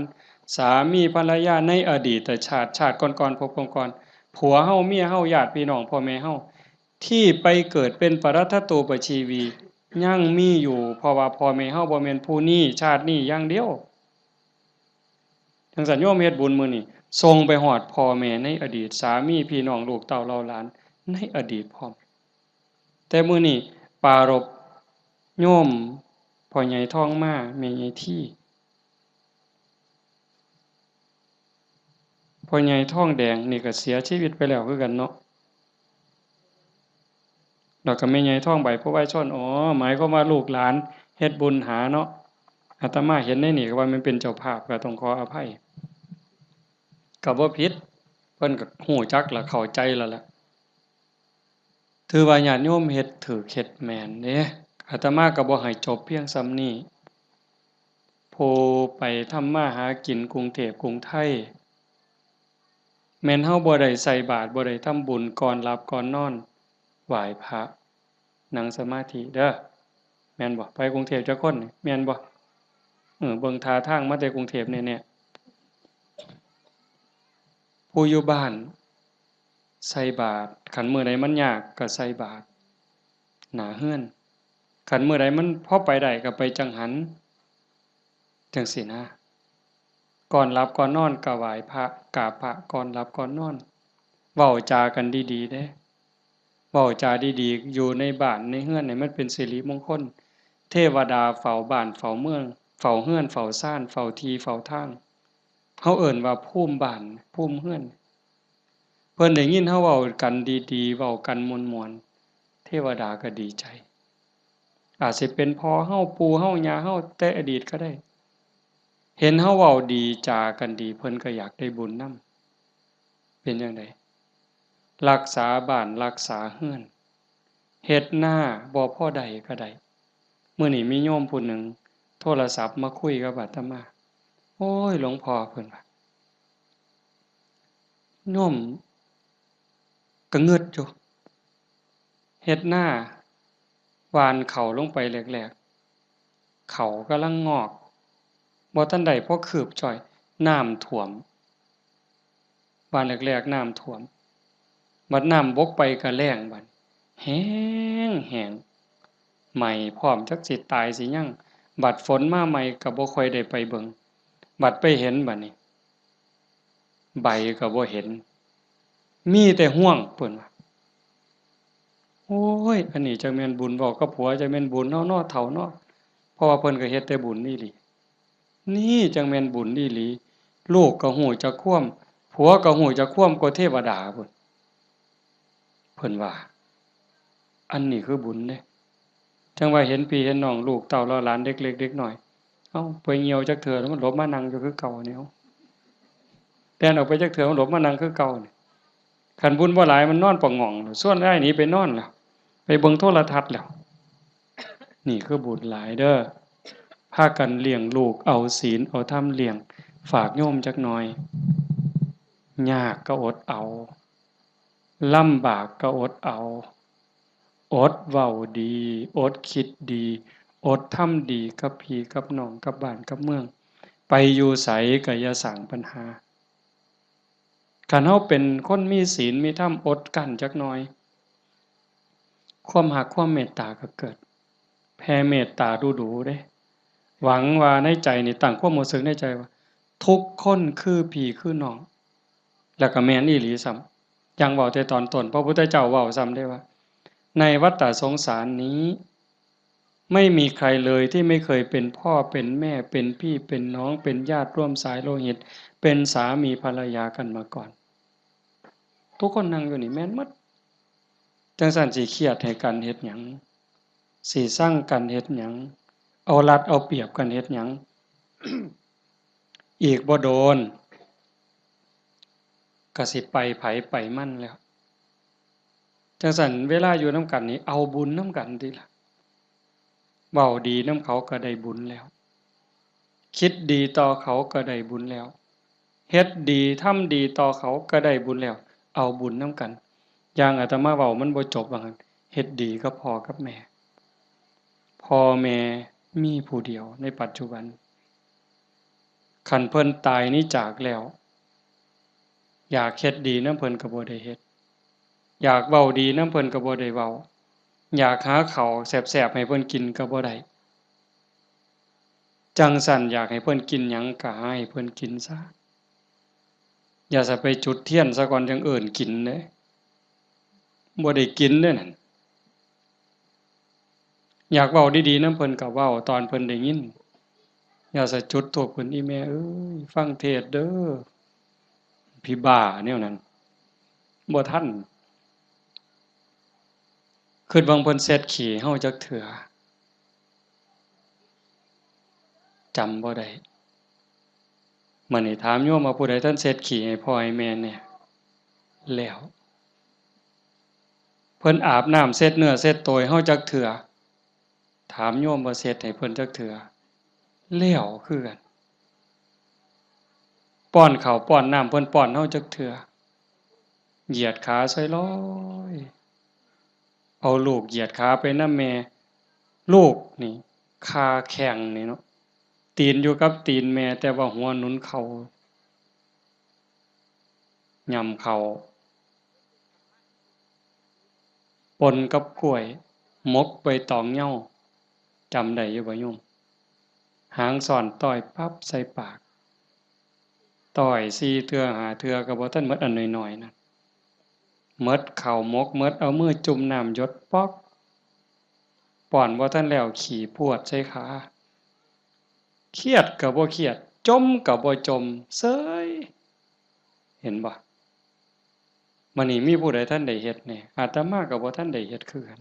สามีภรรยาในอดีตชาติ ชาติก่อนๆ ภพก่อนๆ ผัวเฮา เมียเฮา ญาติพี่น้อง พ่อแม่เฮา ที่ไปเกิดเป็นปรัตถตูปชีวี ยังมีอยู่ เพราะว่าพ่อแม่เฮาบ่แม่นผู้นี้ ชาตินี้อย่างเดียว จั่งซั้นโยมเฮ็ดบุญมื้อนี้ ส่งไปฮอดพ่อแม่ในอดีต สามีพี่น้องลูกเต้าเหล่าหลานในอดีตพร้อม แต่มื้อนี้ปรารภโยมพ่อใหญ่ทองมา แม่ใหญ่ที พ่อใหญ่ทองแดงนี่ก็เสียชีวิตไปแล้วคือกันเนาะ แล้วก็แม่ใหญ่ทองใบ ผู้วายชน อ๋อ หมายความว่าลูกหลานเฮ็ดบุญหาเนาะ อาตมาเห็นในนี่ก็ว่ามันเป็นเจ้าภาพ ก็ต้องขออภัย ก็บ่ผิด เพิ่นก็ฮู้จักและเข้าใจแล้วล่ะ ถือว่าญาติโยมเฮ็ดถูกเฮ็ดแม่นเด้ อาตมาก็บ่ให้จบเพียงส่ำนี้ ผู้ไปทำมาหากินกรุงเทพกรุงไทย แม่นเฮาบ่ได้ใส่บาตร บ่ได้ทำบุญก่อนหลับก่อนนอน ไหว้พระ นั่งสมาธิเด้อ แม่นบ่ ไปกรุงเทพจักคนนี่ แม่นบ่ เออ เบิ่งท่าทางมาแต่กรุงเทพแน่ๆ ผู้อยู่บ้านใส่บาตร คันมื้อใดมันยากก็ใส่บาตรหน้าเฮือน คันมื้อใดมันพอไปได้ก็ไปจังหัน จั่งซี้นะ ก่อนหลับก่อนนอนก็ไหว้พระ กราบพระก่อนหลับก่อนนอน เว้าจากันดีๆ เด้ เว้าจาดีๆ อยู่ในบ้านในเฮือนให้มันเป็นสิริมงคล เทวดาเฝ้าบ้านเฝ้าเมือง เฝ้าเฮือนเฝ้าซาน เฝ้าที่เฝ้าทาง เฮาเอิ้นว่าภูมิบ้าน ภูมิเฮือน เพิ่นได้ยินเฮาเว้ากันดีๆ เว้ากันม่วนๆ เทวดาก็ดีใจ อาจสิเป็นพ่อเฮา ปู่เฮา ย่าเฮา แต่อดีตก็ได้ เห็นเฮาเว้าดีจากันดี เพิ่นก็อยากได้บุญนำ เป็นจั่งใด รักษาบ้านรักษาเฮือน เฮ็ดนาบ่พอได้ก็ได้ มื้อนี้มีโยมผู้หนึ่งโทรศัพท์มาคุยกับอาตมา โอ้ย หลวงพ่อ เพิ่นว่า โยมก็งึดอยู่ เฮ็ดนา หว่านข้าวลงไปแรกๆ ข้าวกำลังงอก บ่ทันได้พอคืบจ้อย น้ำท่วม หว่านแรกๆ น้ำท่วม บัดน้ำบกไปก็แล้งบัด แห้งแห้ง ไหม้พร้อม จักสิตายสิหยัง บัดฝนมาใหม่ก็บ่ค่อยได้ไปเบิ่ง บัดไปเห็นบัดนี้ ใบก็บ่เห็น มีแต่ฮวง เพิ่นว่า โอ้ย อันนี้จักแม่นบุญ เว้ากับผัว จักแม่นบุญเนาะ เนาะ เฒ่าเนาะ เพราะว่าเพิ่นก็เฮ็ดแต่บุญอีหลี นี่จักแม่นบุญอีหลี ลูกก็ฮู้จักความ ผัวก็ฮู้จักความกว่าเทวดาพุ้น เพิ่นว่า อันนี้คือบุญเด้ จั่งว่าเห็นพี่เห็นน้อง ลูกเต้าเหล่าหลาน เด็กเล็กเด็กน้อย เอ้า ไปเหี่ยวจักเทื่อแล้วมันหลบมานั่งอยู่คือเก่านี่ เอ้า แล่นออกไปจักเทื่อมันหลบมานั่งคือเก่านี่ คันบุญบ่หลายมันนอนปะหง่องแล้ว ชวนอ้ายหนีไปนอนแล้ว ไปเบิ่งโทรทัศน์แล้ว นี่คือบุญหลายเด้อ พากันเลี้ยงลูก เอาศีลเอาธรรมเลี้ยง ฝากโยมจักหน่อย ยากก็อดเอา ลำบากก็อดเอา อดเว้าดี อดคิดดี อดทำดีกับพี่กับน้อง กับบ้านกับเมือง ไปอยู่ไสก็อย่าสร้างปัญหา คันเฮาเป็นคนมีศีลมีธรรม อดกลั้นจักหน่อย ความฮักความเมตตาก็เกิด แผ่เมตตาดูๆ เด้ หวังว่าในใจนี่ตั้งความรู้สึกในใจว่า ทุกคนคือพี่คือน้อง แล้วก็แม่นอีหลีซ้ำ อย่างเว้าแต่ตอนต้น พระพุทธเจ้าเว้าซ้ำเด้ว่า ในวัฏฏะสงสารนี้ ไม่มีใครเลยที่ไม่เคยเป็นพ่อเป็นแม่ เป็นพี่เป็นน้อง เป็นญาติร่วมสายโลหิต เป็นสามีภรรยากันมาก่อน ทุกคนนั่งอยู่นี่แม่นหมด จั่งซั้นสิเครียดให้กันเฮ็ดหยัง สิซังกันเฮ็ดหยัง เอารัดเอาเปรียบกันเฮ็ดหยัง อีกบ่โดน ก็สิไปไผไปมันแล้ว จั่งซั้นเวลาอยู่นำกันนี่ เอาบุญนำกันติล่ะ เว้าดีนำเขาก็ได้บุญแล้ว คิดดีต่อเขาก็ได้บุญแล้ว เฮ็ดดีทำดีต่อเขาก็ได้บุญแล้ว เอาบุญนำกัน อย่างอาตมาเว้ามันบ่จบว่าหั่น เฮ็ดดีกับพ่อกับแม่ พ่อแม่มีผู้เดียวในปัจจุบัน คันเพิ่นตายหนีจากแล้ว อยากเฮ็ดดีนำเพิ่นก็บ่ได้เฮ็ด อยากเว้าดีนำเพิ่นก็บ่ได้เว้า อยากหาข้าวแซ่บๆ ให้เพิ่นกินก็บ่ได้ จั่งซั้นอยากให้เพิ่นกินหยังก็หาให้เพิ่นกินซะ อย่าซะไปจุดเทียนซะก่อนจั่งเอิ้นกินเด้ บ่ได้กินเด้นั่น อยากเว้าดีๆนำเพิ่นก็เว้าตอนเพิ่นได้ยิน อย่าซะจุดธูปขึ้น อีแม่เอ้ย ฟังเทศน์เด้อ ผีบ้าแนวนั้น บ่ทัน คิดเบิ่งเพิ่นเช็ดขี้เฮาจักเทื่อ จำบ่ได้ มื้อนี้ถามโยมว่าผู้ใดทันเช็ดขี้ให้พ่อให้แม่แหน่ แล้ว เพิ่นอาบน้ำเช็ดเนื้อเช็ดตัวให้เฮาจักเทื่อ ถามโยมว่าเช็ดให้เพิ่นจักเทื่อ แล้วคือกัน ป้อนข้าวป้อนน้ำเพิ่นป้อนเฮาจักเทื่อ เหยียดขาใส่ลอย เอาลูกเหยียดขาไปนำแม่ ลูกนี่ คาแข้งนี่เนาะ ตีนอยู่กับตีนแม่ แต่ว่าหัวหนุนเข่า ย่ำเข่า ป่นกับกล้วย หมกใบตองเหย้า จำได้อยู่บ่โยม หางซ้อนต้อยปั๊บใส่ปาก ต้อยสี่เทื่อห้าเทื่อก็บ่ทันหมด อันน้อยๆ นั่น หมดข้าวหมก หมด เอามือจุ่มน้ำหยดป๊อก ป้อนบ่ทันแล้วขี้พรวดใส่ขา เครียดก็บ่เครียด จ่มก็บ่จ่ม เซย เห็นบ่ มื้อนี้มีผู้ใดทันได้เฮ็ดแหน่ อาตมาก็บ่ทันได้เฮ็ดคือกัน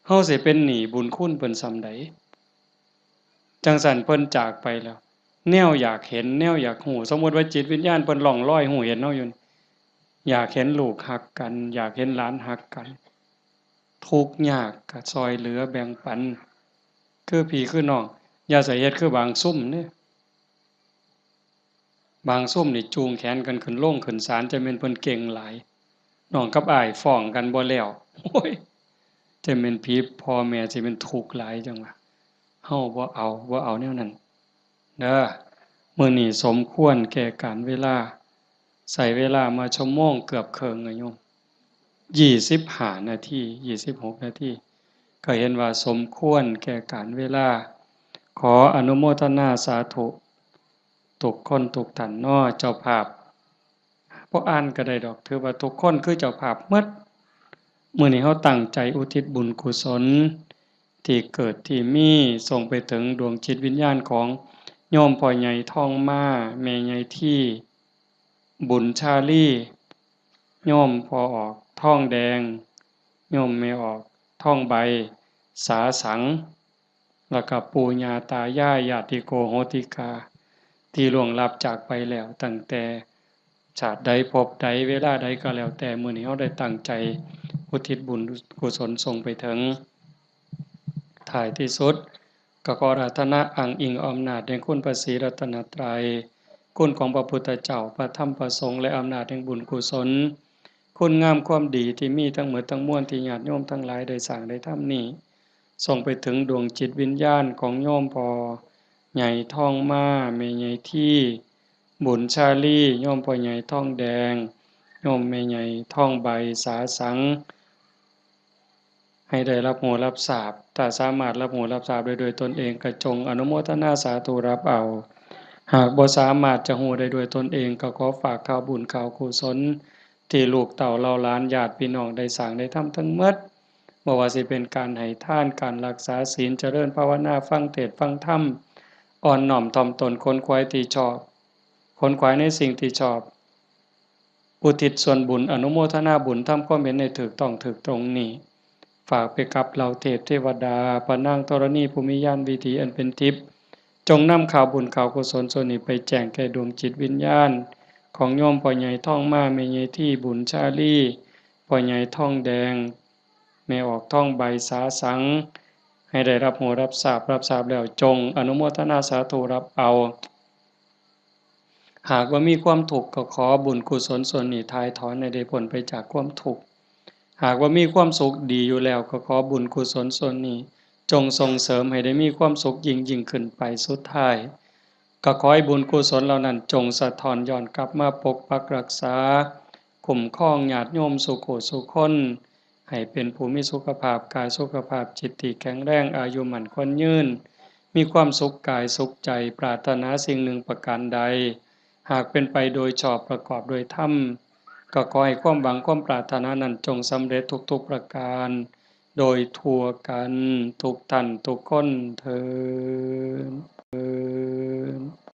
เฮาสิเป็นหนี้บุญคุณเพิ่นส่ำใด จั่งซั้นเพิ่นจากไปแล้ว แนวอยากเห็น แนวอยากฮู้ สมมุติว่าจิตวิญญาณเพิ่นล่องลอยฮู้เห็นเฮาอยู่นี่ อยากเห็นลูกฮักกัน อยากเห็นหลานฮักกัน ทุกข์ยากก็ซ่อยเหลือแบ่งปัน คือพี่คือน้อง อย่าใส่เฮ็ดคือบางซุมเด้ บางซุมนี่จูงแขนกันขึ้นโรงขึ้นศาล จะแม่นเพิ่นเก่งหลาย น้องกับอ้ายฟ้องกันบ่แล้ว โอ้ย จะแม่นผีพ่อแม่สิแม่นทุกข์หลายจั่งว่า เฮาบ่เอา บ่เอาแนวนั้น เด้อ มื้อนี้สมควรแก่กาลเวลา ใช้เวลามาชั่วโมงเกือบครึ่งอะโยม ยี่สิบห้านาที ยี่สิบหกนาที ก็เห็นว่าสมควรแก่กาลเวลา ขออนุโมทนาสาธุ ทุกคนทุกท่านเนาะ เจ้าภาพ บ่อ่านก็ได้ดอก ถือว่าทุกคนคือเจ้าภาพหมด มื้อนี้เฮาตั้งใจอุทิศบุญกุศล ที่เกิดที่มี ส่งไปถึงดวงจิตวิญญาณของโยมพ่อใหญ่ทองมา แม่ใหญ่ที บุญชาลี โยมพ่อออกทองแดง โยมแม่ออกทองใบ สาสัง แล้วก็ปู่ย่าตายาย ญาติโกโหติกา ที่ล่วงลับจากไปแล้ว ตั้งแต่ชาติใดภพใดเวลาใดก็แล้วแต่ มื้อนี้เฮาได้ตั้งใจอุทิศบุญกุศลส่งไปถึง ท้ายที่สุด ก็ขออาราธนาอ้างอิงอำนาจแห่งคุณพระศรีรัตนตรัย คุณของพระพุทธเจ้า พระธรรม พระสงฆ์ และอำนาจแห่งบุญกุศล คุณงามความดีที่มีทั้งหมดทั้งมวลที่ญาติโยมทั้งหลายได้สร้างได้ทำนี้ ส่งไปถึงดวงจิตวิญญาณของโยมพ่อใหญ่ทองมา แม่ใหญ่ที บุญชาลี โยมพ่อใหญ่ทองแดง โยมแม่ใหญ่ทองใบ สาสัง ให้ได้รับรู้รับทราบ ถ้าสามารถรับรู้รับทราบได้ด้วยตนเอง ก็จงอนุโมทนาสาธุรับเอา หากบ่สามารถจะรู้ได้ด้วยตนเอง ก็ขอฝากข่าวบุญข่าวกุศล ที่ลูกเต้าเหล่าหลานญาติพี่น้องได้สร้างได้ทำทั้งหมด บ่ว่าสิเป็นการให้ทาน การรักษาศีล เจริญภาวนา ฟังเทศน์ฟังธรรม อ่อนน้อมถ่อมตน ขนขวายที่ชอบ ขนขวายในสิ่งที่ชอบ อุทิศส่วนบุญ อนุโมทนาบุญ ทำความเห็นให้ถูกต้องถูกตรงนี้ ฝากไปกับเหล่าเทพเทวดา พระนางธรณีผู้มีญาณวิถีอันเป็นทิพย์ จงนำข่าวบุญข่าวกุศลส่วนนี้ไปแจ้งแก่ดวงจิตวิญญาณ ของโยมพ่อใหญ่ทองมา แม่ใหญ่ที บุญชาลี พ่อใหญ่ทองแดง แม่ออกทองใบ สาสัง ให้ได้รับรู้รับทราบ รับทราบแล้วจงอนุโมทนาสาธุรับเอา หากว่ามีความทุกข์ก็ขอบุญกุศลส่วนนี้ถ่ายถอนให้ได้พ้นไปจากความทุกข์ หากว่ามีความสุขดีอยู่แล้วก็ขอบุญกุศลส่วนนี้ จงส่งเสริมให้ได้มีความสุขยิ่งยิ่งขึ้นไป สุดท้าย ก็ขอให้บุญกุศลเหล่านั้นจงสะท้อนย้อนกลับมาปกปักรักษา คุ้มครองญาติโยมสู่ผู้สู่คน ให้เป็นผู้มีสุขภาพกายสุขภาพจิตที่แข็งแรง อายุมั่นขวัญยืน มีความสุขกายสุขใจ ปรารถนาสิ่งหนึ่งประการใด หากเป็นไปโดยชอบประกอบโดยธรรม ก็ขอให้ความหวังความปรารถนานั้นจงสำเร็จทุกๆประการ โดยทั่วกันทุกท่านทุกคนเทอญ เทอญ